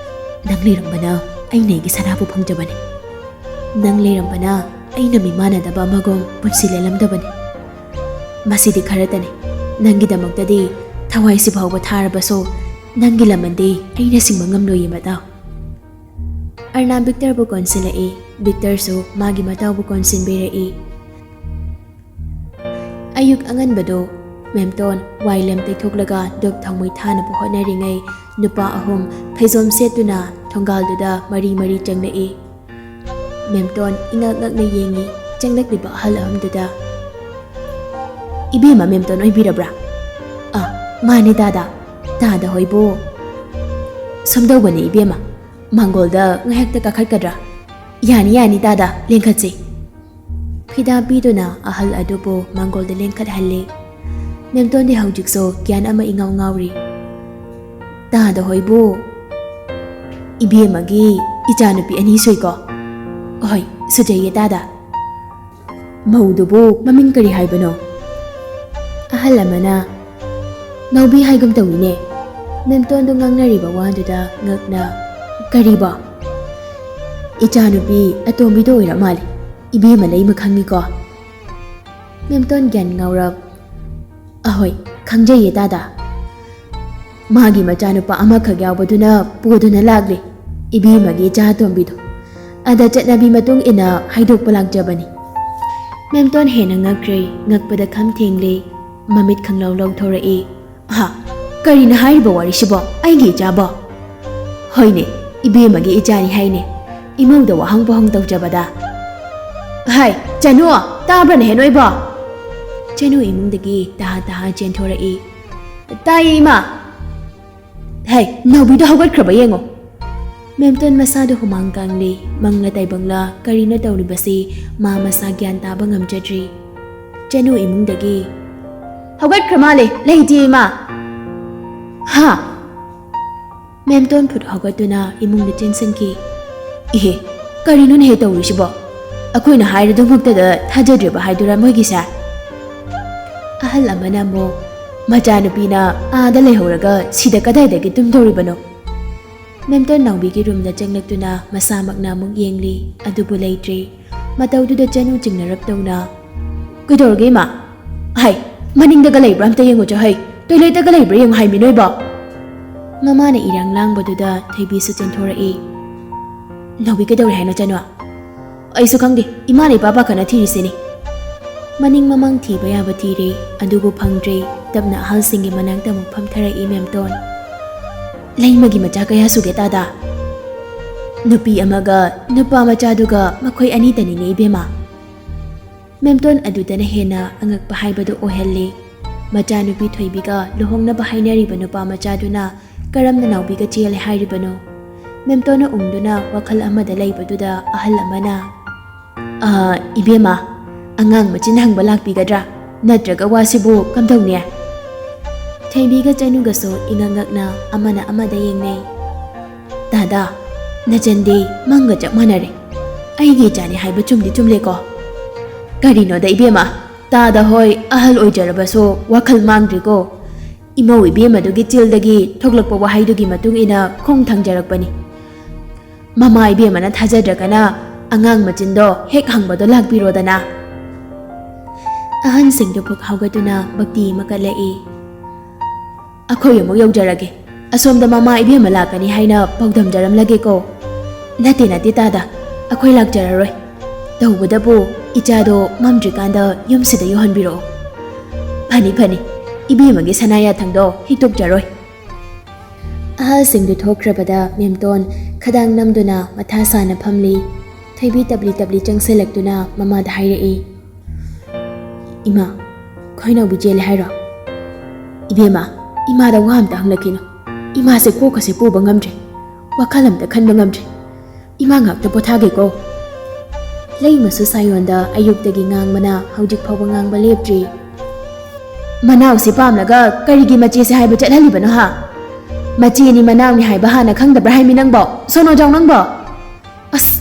ꯅꯪ ꯂꯩꯔꯝꯕꯅ ꯑꯩꯅ ꯑꯩꯒꯤ ꯁꯅꯥꯕꯨ ꯐꯪꯖꯕꯅꯤ꯫ ꯅꯪ ꯂꯩꯔꯝꯕꯅ ꯑꯩꯅ ꯃꯤꯃꯥꯟꯅꯗꯕ ꯑꯃꯒꯨꯝ ꯄꯨꯟꯁꯤ ꯂꯦꯜꯂꯝꯗꯕꯅꯤ꯫ ꯃꯁꯤꯗꯤ ꯈꯔꯇꯅꯤ꯫ ꯅꯪꯒꯤꯗꯃꯛꯇꯗꯤ ꯊꯋꯥꯏꯁꯤ ꯐꯥꯎꯕ ꯊꯥꯔꯕꯁꯨ ꯅꯪꯒꯤ ꯂꯃꯟꯗꯤ ꯑꯩꯅ ꯁꯤꯡꯕ ꯉꯝꯂꯣꯏꯌꯦ ꯃꯇꯥꯎ"꯫ ꯑꯔꯅꯥꯕ ꯚꯤꯛꯇꯔꯕꯨ ꯀꯣꯟꯁꯤꯜꯂꯛꯏ꯫ ꯚꯤꯛꯇꯔꯁꯨ ꯃꯥꯒꯤ ꯃꯇꯥꯎꯕꯨ ꯀꯣꯟꯁꯤꯟꯕꯤꯔꯛꯏ꯫ ꯑꯌꯨꯛ ꯑꯉꯟꯕꯗꯨ ꯃꯦꯝꯇꯣꯟ ꯋꯥꯏ ꯂꯦꯝ ꯇꯩꯊꯣꯛꯂꯒ ꯗꯨꯞ ꯊꯥꯎꯃꯩ ꯊꯥꯅꯕ ꯍꯣꯠꯅꯔꯤꯉꯩ, ꯅꯨꯄꯥ ꯑꯍꯨꯝ ꯐꯩꯖꯣꯝ ꯁꯦꯠꯇꯨꯅ ꯊꯣꯡꯒꯥꯜꯗꯨꯗ ꯃꯔꯤ ꯃꯔꯤ ꯆꯪꯂꯛꯏ꯫ ꯃꯦꯝꯇꯣꯟ ꯏꯉꯛ ꯉꯛꯅ ꯌꯦꯡꯉꯤ ꯆꯪꯂꯛꯂꯤꯕ ꯑꯍꯜ ꯑꯍꯨꯝꯗꯨꯗ꯫ "ꯏꯕꯦꯝꯃ ꯃꯦꯝꯇꯣꯟ ꯑꯣꯏꯕꯤꯔꯕ꯭ꯔꯥ?" "ꯑ, ꯃꯥꯅꯦ ꯗꯥꯗꯥ꯫ ꯗꯥꯗꯥ ꯍꯣꯏꯕꯨ?" "ꯁꯨꯝꯗꯧꯕꯅꯦ ꯏꯕꯦꯝꯃ, ꯃꯥꯡꯒꯣꯜꯗ ꯉꯥꯏꯍꯥꯛꯇ ꯀꯥꯈꯠꯀꯗ꯭ꯔꯥ?" "ꯌꯥꯅꯤ, ꯌꯥꯅꯤ ꯗꯥꯗꯥ, ꯂꯦꯡꯈꯠꯁꯤ"꯫ ꯐꯤꯗꯥ ꯄꯤꯗꯨꯅ ꯑꯍꯜ ꯑꯗꯨꯕꯨ ꯃꯥꯡꯒꯣꯜꯗ ꯂꯦꯡꯈꯠꯍꯜꯂꯤ꯫ ꯃꯦꯝꯇꯣꯟꯗꯤ ꯍꯧꯖꯤꯛꯁꯨ ꯒ꯭ꯌꯥꯟ ꯑꯃ ꯏꯉꯥꯎ ꯉꯥꯎꯔꯤ꯫ "ꯗꯥꯗꯥ ꯍꯣꯏꯕꯨ?" "ꯏꯕꯦꯝꯃꯒꯤ ꯏꯆꯥꯅꯨꯄꯤ ꯑꯅꯤ ꯁꯨꯏꯀꯣ?" "ꯍꯣꯏ, ꯁꯨꯖꯩꯌꯦ ꯗꯥꯗꯥ"꯫ "ꯃꯧꯗꯨꯕꯨ ꯃꯃꯤꯡ ꯀꯔꯤ ꯍꯥꯏꯕꯅꯣ?" ꯑꯍꯜ ꯑꯃꯅ, "ꯅꯥꯎꯕꯤ ꯍꯥꯏꯒꯨꯝ ꯇꯧꯏꯅꯦ"꯫ ꯃꯦꯝꯇꯣꯟꯗꯨ ꯉꯥꯡꯅꯔꯤꯕ ꯋꯥꯗꯨꯗ ꯉꯛꯅ, "ꯀꯔꯤꯕꯣ?" "ꯏꯆꯥꯅꯨꯄꯤ ꯑꯇꯣꯝꯕꯤꯗꯣ ꯑꯣꯏꯔ ꯃꯥꯜꯂꯦ꯫ ꯏꯕꯦꯝꯃ ꯂꯩꯃ ꯈꯪꯉꯤꯀꯣ?" ꯃꯦꯝꯇꯣꯟ ꯒ꯭ꯌꯥꯟ ꯉꯥꯎꯔꯞ, "ꯑꯍꯣꯏ, ꯈꯪꯖꯩꯌꯦ ꯗꯥꯗꯥ꯫ ꯃꯥꯒꯤ ꯃꯆꯥꯅꯨꯄꯥ ꯑꯃꯈꯛ ꯌꯥꯎꯕꯗꯨꯅ ꯄꯨꯗꯨꯅ ꯂꯥꯛꯂꯤ, ꯏꯕꯦꯝꯃꯒꯤ ꯏꯆꯥ ꯑꯇꯣꯝꯕꯤꯗꯨ꯫ ꯑꯗ ꯆꯠꯅꯕꯤ ꯃꯇꯨꯡ ꯏꯟꯅ ꯍꯥꯏꯗꯣꯛꯄ ꯂꯥꯛꯆꯕꯅꯤ"꯫ ꯃꯦꯝꯇꯣꯟ ꯍꯦꯟꯅ ꯉꯛꯈ꯭ꯔꯦ, ꯉꯛꯄꯗ ꯈꯝ ꯊꯦꯡꯂꯦ, ꯃꯃꯤꯠ ꯈꯪꯂꯧ ꯂꯧꯊꯣꯔꯛꯏ꯫ "ꯍꯥ? ꯀꯔꯤꯅꯣ ꯍꯥꯏꯔꯤꯕ ꯋꯥꯔꯤꯁꯤꯕꯣ? ꯑꯩꯒꯤ ꯏꯆꯥꯕꯣ?" "ꯍꯣꯏꯅꯦ, ꯏꯕꯦꯝꯃꯒꯤ ꯏꯆꯥꯅꯤ ꯍꯥꯏꯅꯦ꯫ ꯏꯃꯧꯗ ꯋꯥꯍꯪ ꯄꯣꯍꯪ ꯇꯧꯖꯕꯗ"꯫ "ꯍꯥꯏ, ꯆꯅꯨ, ꯇꯥꯕ꯭ꯔꯅꯦ ꯍꯦ ꯅꯣꯏꯕꯣ?" ꯆꯅꯨ ꯏꯃꯨꯡꯗꯒꯤ ꯇꯍꯥ ꯇꯍꯥ ꯆꯦꯟꯊꯣꯔꯛꯏ꯫ "ꯇꯥꯏꯌꯦ ꯏꯃꯥ"꯫ "ꯍꯩ, ꯅꯥꯎꯕꯤꯗꯣ ꯍꯧꯒꯠꯈ꯭ꯔꯕ ꯌꯦꯡꯉꯣ"꯫ ꯃꯦꯝꯇꯣꯟ ꯃꯁꯥꯗꯣ ꯍꯨꯃꯥꯡ ꯀꯥꯡꯂꯤ, ꯃꯪꯂ ꯇꯥꯏꯕꯪꯂ ꯀꯔꯤꯅꯣ ꯇꯧꯔꯤꯕꯁꯤ ꯃꯥ ꯃꯁꯥ ꯒ꯭ꯌꯥꯟ ꯇꯥꯕ ꯉꯝꯖꯗ꯭ꯔꯤ꯫ ꯆꯅꯨ ꯏꯃꯨꯡꯗꯒꯤ, "ꯍꯧꯒꯠꯈ꯭ꯔ ꯃꯥꯜꯂꯦ, ꯂꯩꯇꯦ ꯏꯃꯥ"꯫ "ꯍꯥ?" ꯃꯦꯝꯇꯣꯟ ꯐꯨꯠ ꯍꯧꯒꯠꯇꯨꯅ ꯏꯃꯨꯡꯗ ꯆꯦꯟꯁꯤꯟꯈꯤ꯫ "ꯏꯍꯦ, ꯀꯔꯤꯅꯣꯅꯦꯍꯦ ꯇꯧꯔꯤꯁꯤꯕꯣ? ꯑꯩꯈꯣꯏꯅ ꯍꯥꯏꯔꯗꯨꯃꯛꯇꯗ ꯊꯥꯖꯗ꯭ꯔꯤꯕ ꯍꯥꯏꯗꯨꯔꯥ ꯃꯣꯏꯒꯤꯁꯦ?" ꯑꯍꯜ ꯑꯃꯅ ꯑꯃꯨꯛ, "ꯃꯆꯥꯅꯨꯄꯤꯅ ꯑꯥꯗ ꯂꯩꯍꯧꯔꯒ ꯁꯤꯗ ꯀꯗꯥꯏꯗꯒꯤ ꯇꯨꯝꯗꯧꯔꯤꯕꯅꯣ?" ꯃꯦꯝꯇꯣꯟ ꯅꯥꯎꯕꯤꯒꯤ ꯔꯨꯝꯗ ꯆꯪꯂꯛꯇꯨꯅ ꯃꯁꯥꯃꯛꯅ ꯑꯃꯨꯛ ꯌꯦꯡꯂꯤ, ꯑꯗꯨꯕꯨ ꯂꯩꯇ꯭ꯔꯦ꯫ ꯃꯇꯧꯗꯨꯗ ꯆꯅꯨ ꯆꯤꯡꯅꯔꯞ ꯇꯧꯅ, "ꯀꯩꯗꯧꯔꯒꯦ ꯏꯃꯥ? ꯍꯥꯏ, ꯃꯅꯤꯡꯗꯒ ꯂꯩꯕ꯭ꯔꯥ ꯑꯝꯇ ꯌꯦꯡꯉꯨꯆꯣ ꯍꯩ, ꯇꯣꯏꯂꯦꯠꯇꯒ ꯂꯩꯕ꯭ꯔꯥ ꯌꯦꯡꯉꯨ ꯍꯥꯏꯃꯤ ꯅꯣꯏꯕꯣ?" ꯃꯃꯥꯅ ꯏꯔꯥꯡ ꯂꯥꯡꯕꯗꯨꯗ ꯊꯣꯏꯕꯤꯁꯨ ꯆꯦꯟꯊꯣꯔꯛꯏ꯫ "ꯅꯥꯎꯕꯤ ꯀꯩꯗꯧꯔꯦ ꯍꯥꯏꯅꯣ ꯆꯅꯨ?" "ꯑꯩꯁꯨ ꯈꯪꯗꯦ, ꯏꯃꯥꯅ ꯏꯄꯥ ꯄꯥꯈꯠꯅ ꯊꯤꯔꯤꯁꯤꯅꯤ꯫" ꯃꯅꯤꯡ ꯃꯃꯥꯡ ꯊꯤꯕ ꯌꯥꯕ ꯊꯤꯔꯦ, ꯑꯗꯨꯕꯨ ꯐꯪꯗ꯭ꯔꯦ꯫ ꯇꯞꯅ ꯑꯍꯜꯁꯤꯡꯒꯤ ꯃꯅꯥꯛꯇ ꯑꯃꯨꯛ ꯐꯝꯊꯔꯛꯏ ꯃꯦꯝꯇꯣꯟ꯫ "ꯂꯩꯃꯒꯤ ꯃꯆꯥ ꯀꯌꯥ ꯁꯨꯒꯦ ꯇꯥꯗ?" "ꯅꯨꯄꯤ ꯑꯃꯒ ꯅꯨꯄꯥ ꯃꯆꯥꯗꯨꯒ ꯃꯈꯣꯏ ꯑꯅꯤꯇꯅꯤꯅꯦ ꯏꯕꯦꯝꯃ꯫" ꯃꯦꯝꯇꯣꯟ ꯑꯗꯨꯗꯅ ꯍꯦꯟꯅ ꯑꯉꯛꯄ ꯍꯥꯏꯕꯗꯨ ꯑꯣꯏꯍꯜꯂꯤ꯫ ꯃꯆꯥꯅꯨꯄꯤ ꯊꯣꯏꯕꯤꯒ ꯂꯨꯍꯣꯡꯅꯕ ꯍꯥꯏꯅꯔꯤꯕ ꯅꯨꯄꯥ ꯃꯆꯥꯗꯨꯅ ꯀꯔꯝꯅ ꯅꯥꯎꯕꯤꯒ ꯆꯦꯜꯂꯦ ꯍꯥꯏꯔꯤꯕꯅꯣ? ꯃꯦꯝꯇꯣꯟꯅ ꯎꯪꯗꯨꯅ ꯋꯥꯈꯜ ꯑꯃꯗ ꯂꯩꯕꯗꯨꯗ ꯑꯍꯜ ꯑꯃꯅ, "ꯑ, ꯏꯕꯦꯝꯃ, ꯑꯉꯥꯡ ꯃꯆꯤꯟ ꯍꯪꯕ ꯂꯥꯛꯄꯤꯒꯗ꯭ꯔꯥ? ꯅꯠꯇ꯭ꯔꯒ ꯋꯥꯁꯤꯕꯨ ꯀꯝꯗꯧꯅꯤ?" ꯊꯣꯏꯕꯤꯒ ꯆꯅꯨꯒꯁꯨ ꯏꯉꯛ ꯉꯛꯅ ꯑꯃꯅ ꯑꯃꯗ ꯌꯦꯡꯅꯩ꯫ "ꯇꯥꯗ, ꯅꯆꯟꯗꯤ ꯃꯪꯒ ꯆꯞ ꯃꯥꯟꯅꯔꯦ꯫ ꯑꯩꯒꯤ ꯏꯆꯥꯅꯤ ꯍꯥꯏꯕ ꯆꯨꯝꯗꯤ ꯆꯨꯝꯂꯦꯀꯣ?" "ꯀꯔꯤꯅꯣꯗ ꯏꯕꯦꯝꯃ, ꯇꯥꯗ ꯍꯣꯏ ꯑꯍꯜ ꯑꯣꯏꯖꯔꯕꯁꯨ ꯋꯥꯈꯜ ꯃꯥꯡꯗ꯭ꯔꯤꯀꯣ꯫ ꯏꯃꯧ ꯏꯕꯦꯝꯃꯗꯨꯒꯤ ꯆꯤꯜꯗꯒꯤ ꯊꯣꯛꯂꯛꯄ ꯋꯥꯍꯩꯗꯨꯒꯤ ꯃꯇꯨꯡ ꯏꯟꯅ ꯈꯣꯡ ꯊꯥꯡꯖꯔꯛꯄꯅꯤ꯫ ꯃꯃꯥ ꯏꯕꯦꯝꯃꯅ ꯊꯥꯖꯗ꯭ꯔꯒꯅ ꯑꯉꯥꯡ ꯃꯆꯤꯟꯗꯣ ꯍꯦꯛ ꯍꯪꯕꯗꯣ ꯂꯥꯛꯄꯤꯔꯣꯗꯅ꯫" ꯑꯍꯟꯁꯤꯡꯗꯨ ꯐꯨꯛ ꯍꯧꯒꯠꯇꯨꯅ ꯚꯛꯇꯤ ꯑꯃ ꯀꯠꯂꯛꯏ꯫ "ꯑꯩꯈꯣꯏ ꯑꯃꯨꯛ ꯌꯧꯖꯔꯒꯦ꯫ ꯑꯁꯣꯝꯗ ꯃꯃꯥ ꯏꯕꯦꯝꯃ ꯂꯥꯛꯀꯅꯤ ꯍꯥꯏꯅ ꯄꯥꯎꯗꯝꯖꯔꯝꯂꯒꯦꯀꯣ꯫" "ꯅꯠꯇꯦ, ꯅꯠꯇꯦ ꯇꯥꯗ, ꯑꯩꯈꯣꯏ ꯂꯥꯛꯆꯔꯔꯣꯏ꯫ ꯇꯧꯕꯗꯕꯨ ꯏꯆꯥꯗꯣ ꯃꯝꯗ꯭ꯔꯤꯀꯥꯟꯗ ꯌꯨꯝꯁꯤꯗ ꯌꯧꯍꯟꯕꯤꯔꯛꯑꯣ꯫" "ꯐꯅꯤ, ꯐꯅꯤ, ꯏꯕꯦꯝꯃꯒꯤ ꯁꯅꯥ ꯌꯥꯊꯪꯗꯣ ꯍꯤꯛꯇꯣꯛꯆꯔꯣꯏ꯫" ꯑꯍꯜꯁꯤꯡꯗꯨ ꯊꯣꯛꯈ꯭ꯔꯕꯗ ꯃꯦꯝꯇꯣꯟ ꯈꯗꯥꯡ ꯅꯝꯗꯨꯅ ꯃꯊꯥ ꯁꯥꯅ ꯐꯝꯂꯤ꯫ ꯊꯣꯏꯕꯤ ꯇꯞꯂꯤ ꯇꯞꯂꯤ ꯆꯪꯁꯤꯜꯂꯛꯇꯨꯅ ꯃꯃꯥꯗ ꯍꯥꯏꯔꯛꯏ, "ꯏꯃꯥ, ꯈꯣꯏꯅꯥꯎꯕꯤ ꯆꯦꯜꯂꯦ ꯍꯥꯏꯔꯣ?" "ꯏꯕꯦꯝꯃ, ꯏꯃꯥꯗ ꯋꯥ ꯑꯝꯇ ꯍꯪꯂꯛꯈꯤꯅꯨ꯫ ꯏꯃꯥꯁꯦ ꯀꯣꯛꯀꯁꯦ ꯄꯨꯕ ꯉꯝꯗ꯭ꯔꯦ꯫ ꯋꯥꯈꯜ ꯑꯝꯇ ꯈꯟꯕ ꯉꯝꯗ꯭ꯔꯦ꯫ ꯏꯃꯥ ꯉꯥꯛꯇ ꯄꯣꯊꯥꯒꯦꯀꯣ꯫" ꯂꯩꯃꯁꯨ ꯁꯥꯌꯣꯟꯗ ꯑꯌꯨꯛꯇꯒꯤ ꯉꯥꯡꯕꯅ ꯍꯧꯖꯤꯛ ꯐꯥꯎꯕ ꯉꯥꯡꯕ ꯂꯦꯞꯇ꯭ꯔꯤ꯫ "ꯃꯅꯥꯎꯁꯤ ꯄꯥꯝꯂꯒ ꯀꯔꯤꯒꯤ ꯃꯆꯦꯁꯦ ꯍꯥꯏꯕ ꯆꯠꯍꯜꯂꯤꯕꯅꯣ ꯍꯥ? ꯃꯆꯦꯅꯤ ꯃꯅꯥꯎꯅꯤ ꯍꯥꯏꯕ ꯍꯥꯟꯅ ꯈꯪꯗꯕ꯭ꯔꯥ ꯍꯥꯏꯃꯤ ꯅꯪꯕꯣ? ꯁꯣꯅꯣꯖꯥꯎ ꯅꯪꯕꯣ? ꯑꯁ,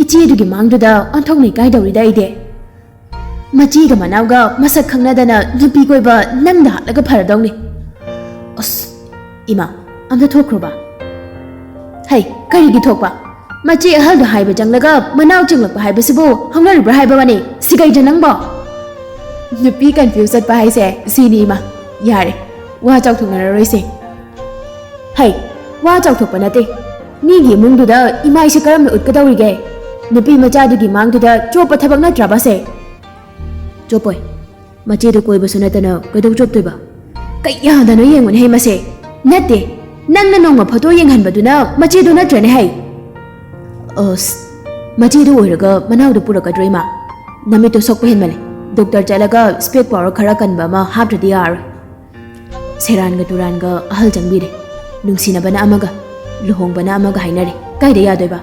ꯏꯆꯦꯗꯨꯒꯤ ꯃꯥꯡꯗꯨꯗ ꯑꯣꯟꯊꯣꯛꯅ ꯏꯀꯥꯏꯗꯧꯔꯤꯗ ꯑꯩꯗꯤ꯫" ꯃꯆꯦꯒ ꯃꯅꯥꯎꯒ ꯃꯁꯛ ꯈꯪꯅꯗꯅ ꯅꯨꯄꯤ ꯀꯣꯏꯕ ꯅꯪꯗ ꯍꯥꯠꯂꯒ ꯐꯔꯗꯧꯅꯤ꯫ ꯑꯁ, ꯏꯃꯥ, ꯑꯝꯇ ꯊꯣꯛꯈ꯭ꯔꯣꯕ꯫ ꯍꯩ, ꯀꯔꯤꯒꯤ ꯊꯣꯛꯄ? ꯃꯆꯦ ꯑꯍꯜꯗꯣ ꯍꯥꯏꯕ ꯆꯪꯂꯒ ꯃꯅꯥꯎ ꯆꯤꯡꯂꯛꯄ ꯍꯥꯏꯕꯁꯤꯕꯨ ꯍꯧꯅꯔꯤꯕ꯭ꯔꯥ ꯍꯥꯏꯕ ꯋꯥꯅꯤ? ꯁꯤꯒꯩꯗ ꯅꯪꯕꯣ? ꯅꯨꯄꯤ confuse ꯆꯠꯄ ꯍꯥꯏꯁꯦ ꯁꯤꯅꯤ ꯏꯃꯥ꯫ ꯌꯥꯔꯦ, ꯋꯥ ꯆꯥꯎꯊꯣꯛꯅꯔꯔꯣꯏꯁꯦ꯫ ꯍꯩ, ꯋꯥ ꯆꯥꯎꯊꯣꯛꯄ ꯅꯠꯇꯦ꯫ ꯃꯤꯒꯤ ꯏꯃꯨꯡꯗꯨꯗ ꯏꯃꯥꯏꯁꯦ ꯀꯔꯝꯅ ꯎꯠꯀꯗꯧꯔꯤꯒꯦ? ꯅꯨꯄꯤ ꯃꯆꯥꯗꯨꯒꯤ ꯃꯥꯡꯗꯨꯗ ꯆꯣꯞꯄ ꯊꯕꯛ ꯅꯠꯇ꯭ꯔꯕꯁꯦ? ꯆꯣꯞꯄꯣꯏ꯫ ꯃꯆꯦꯗꯨ ꯀꯣꯏꯕꯁꯨ ꯅꯠꯇꯅ ꯀꯩꯗꯧ ꯆꯣꯞꯇꯣꯏꯕ? ꯀꯩꯌꯥꯗꯅꯣ ꯌꯦꯡꯉꯨꯅꯦ ꯍꯩ ꯃꯁꯦ꯫ ꯅꯠꯇꯦ, ꯅꯪꯅ ꯅꯣꯡꯃ ꯐꯣꯇꯣ ꯌꯦꯡꯍꯟꯕꯗꯨꯅ ꯃꯆꯦꯗꯨ ꯅꯠꯇ꯭ꯔꯅꯦ ꯍꯩ? ꯑꯁ, ꯃꯆꯦꯗꯨ ꯑꯣꯏꯔꯒ ꯃꯅꯥꯎꯗꯨ ꯄꯨꯔꯛꯀꯗ꯭ꯔꯣ ꯏꯃꯥ? ꯅꯃꯤꯠꯇꯨ ꯁꯣꯛꯄ ꯍꯦꯟꯃꯜꯂꯦ꯫ ꯗꯣꯛꯇꯔ ꯆꯠꯂꯒ spec power ꯈꯔ ꯀꯟꯕ ꯑꯃ ꯍꯥꯞꯇ꯭ꯔꯗꯤ ꯌꯥꯔꯔꯣꯏ꯫ ꯁꯦꯔꯥꯟꯒ ꯇꯨꯔꯥꯟꯒ ꯑꯍꯜ ꯆꯪꯕꯤꯔꯦ꯫ ꯅꯨꯡꯁꯤꯅꯕꯅ ꯑꯃꯒ, ꯂꯨꯍꯣꯡꯕꯅ ꯑꯃꯒ ꯍꯥꯏꯅꯔꯦ꯫ ꯀꯥꯏꯗ ꯌꯥꯗꯣꯏꯕ?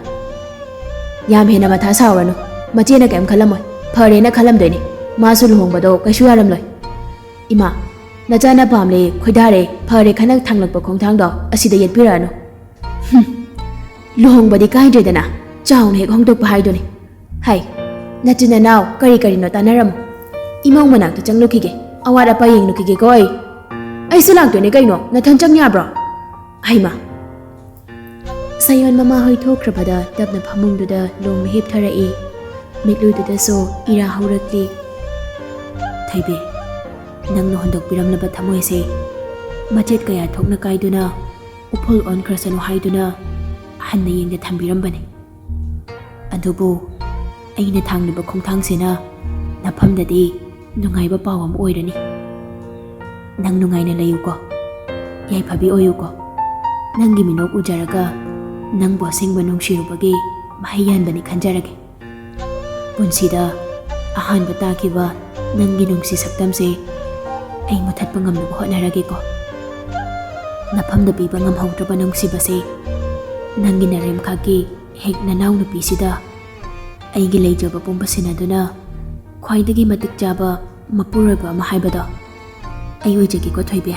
ꯌꯥꯝ ꯍꯦꯟꯅ ꯃꯊꯥ ꯁꯥꯎꯔꯅꯨ꯫ ꯃꯆꯦꯅ ꯀꯩꯝ ꯈꯜꯂꯝꯃꯣꯏ꯫ ꯐꯔꯦꯅ ꯈꯜꯂꯝꯗꯣꯏꯅꯤ꯫ ꯃꯥꯁꯨ ꯂꯨꯍꯣꯡꯕꯗꯣ ꯀꯩꯁꯨ ꯌꯥꯔꯝꯂꯣꯏ꯫ ꯏꯃꯥ, ꯅꯆꯥꯅ ꯄꯥꯝꯂꯦ, ꯈꯣꯏꯗꯥꯔꯦ, ꯐꯔꯦ ꯈꯟꯅ ꯊꯥꯡꯂꯛꯄ ꯈꯣꯡꯊꯥꯡꯗꯣ ꯑꯁꯤꯗ ꯌꯦꯠꯄꯤꯔꯛꯑꯅꯨ꯫ ꯍꯨꯝ, ꯂꯨꯍꯣꯡꯕꯗꯤ ꯀꯥꯏꯗ꯭ꯔꯦꯗꯅ, ꯆꯥꯎꯅ ꯍꯦꯛ ꯍꯣꯡꯗꯣꯛꯄ ꯍꯥꯏꯗꯨꯅꯤ꯫ ꯍꯥꯏ, ꯅꯆꯤꯟ ꯅꯅꯥꯎ ꯀꯔꯤ ꯀꯔꯤꯅꯣ ꯇꯥꯟꯅꯔꯝꯃꯣ꯫ ꯏꯃꯧ ꯃꯅꯥꯛꯇ ꯆꯪꯂꯨꯈꯤꯒꯦ, ꯑꯋꯥꯠ ꯑꯄꯥ ꯌꯦꯡꯂꯨꯈꯤꯒꯦꯀꯣ ꯑꯩ꯫ ꯑꯩꯁꯨ ꯂꯥꯛꯇꯣꯏꯅꯦ ꯀꯩꯅꯣ, ꯅꯊꯟ ꯆꯪ ꯌꯥꯕ꯭ꯔꯣ? ꯍꯩꯃꯥ! ꯁꯌꯣꯟ ꯃꯃꯥꯍꯣꯏ ꯊꯣꯛꯈ꯭ꯔꯕꯗ ꯇꯞꯅ ꯐꯃꯨꯡꯗꯨꯗ ꯂꯣꯡꯅ ꯍꯤꯞꯊꯔꯛꯏ꯫ ꯃꯤꯠꯂꯨꯗꯨꯗꯁꯨ ꯏꯔꯥ ꯍꯧꯔꯛꯂꯤ꯫ ꯊꯣꯏꯕꯤ, ꯅꯪꯅ ꯍꯨꯟꯗꯣꯛꯄꯤꯔꯝꯂꯕ ꯊꯃꯣꯏꯁꯦ ꯃꯆꯦꯠ ꯀꯌꯥ ꯊꯣꯛꯅ ꯀꯥꯏꯗꯨꯅ ꯎꯐꯨꯜ ꯑꯣꯟꯈ꯭ꯔꯁꯅꯨ ꯍꯥꯏꯗꯨꯅ ꯍꯟꯅ ꯌꯦꯡꯗ ꯊꯝꯕꯤꯔꯝꯕꯅꯤ꯫ ꯑꯗꯨꯕꯨ ꯑꯩꯅ ꯊꯥꯡꯂꯤꯕ ꯈꯣꯡꯊꯥꯡꯁꯤꯅ ꯅꯐꯝꯗꯗꯤ ꯅꯨꯡꯉꯥꯏꯕ ꯄꯥꯎ ꯑꯃ ꯑꯣꯏꯔꯅꯤ꯫ ꯅꯪ ꯅꯨꯡꯉꯥꯏꯅ ꯂꯩꯌꯨꯀꯣ꯫ ꯌꯥꯏꯐꯕꯤ ꯑꯣꯏꯌꯨꯀꯣ꯫ ꯅꯪꯒꯤ ꯃꯤꯅꯣꯛ ꯎꯖꯔꯒ ꯅꯪꯕꯨ ꯑꯁꯦꯡꯕ ꯅꯨꯡꯁꯤꯔꯨꯕꯒꯤ ꯃꯍꯩ ꯌꯥꯟꯕꯅꯤ ꯈꯟꯖꯔꯒꯦ꯫ ꯄꯨꯟꯁꯤꯗ ꯑꯍꯥꯟꯕ ꯇꯥꯈꯤꯕ ꯅꯪꯒꯤ ꯅꯨꯡꯁꯤ ꯁꯛꯇꯝꯁꯦ ꯑꯩ ꯃꯨꯊꯠꯄ ꯉꯝꯅꯕ ꯍꯣꯠꯅꯔꯒꯦꯀꯣ꯫ ꯅꯐꯝꯗ ꯄꯤꯕ ꯉꯝꯍꯧꯗ꯭ꯔꯕ ꯅꯨꯡꯁꯤꯕꯁꯦ ꯅꯪꯒꯤ ꯅꯔꯦꯝꯈꯥꯛꯀꯤ ꯍꯦꯛ ꯅꯅꯥꯎ ꯅꯨꯄꯤꯁꯤꯗ ꯑꯩꯒꯤ ꯂꯩꯖꯕ ꯄꯨꯝꯕ ꯁꯤꯟꯅꯗꯨꯅ ꯈ꯭ꯋꯥꯏꯗꯒꯤ ꯃꯇꯤꯛ ꯆꯥꯕ ꯃꯄꯨꯔꯣꯏꯕ ꯑꯃ ꯍꯥꯏꯕꯗꯣ ꯑꯩ ꯑꯣꯏꯖꯒꯦꯀꯣ ꯊꯣꯏꯕꯤ꯫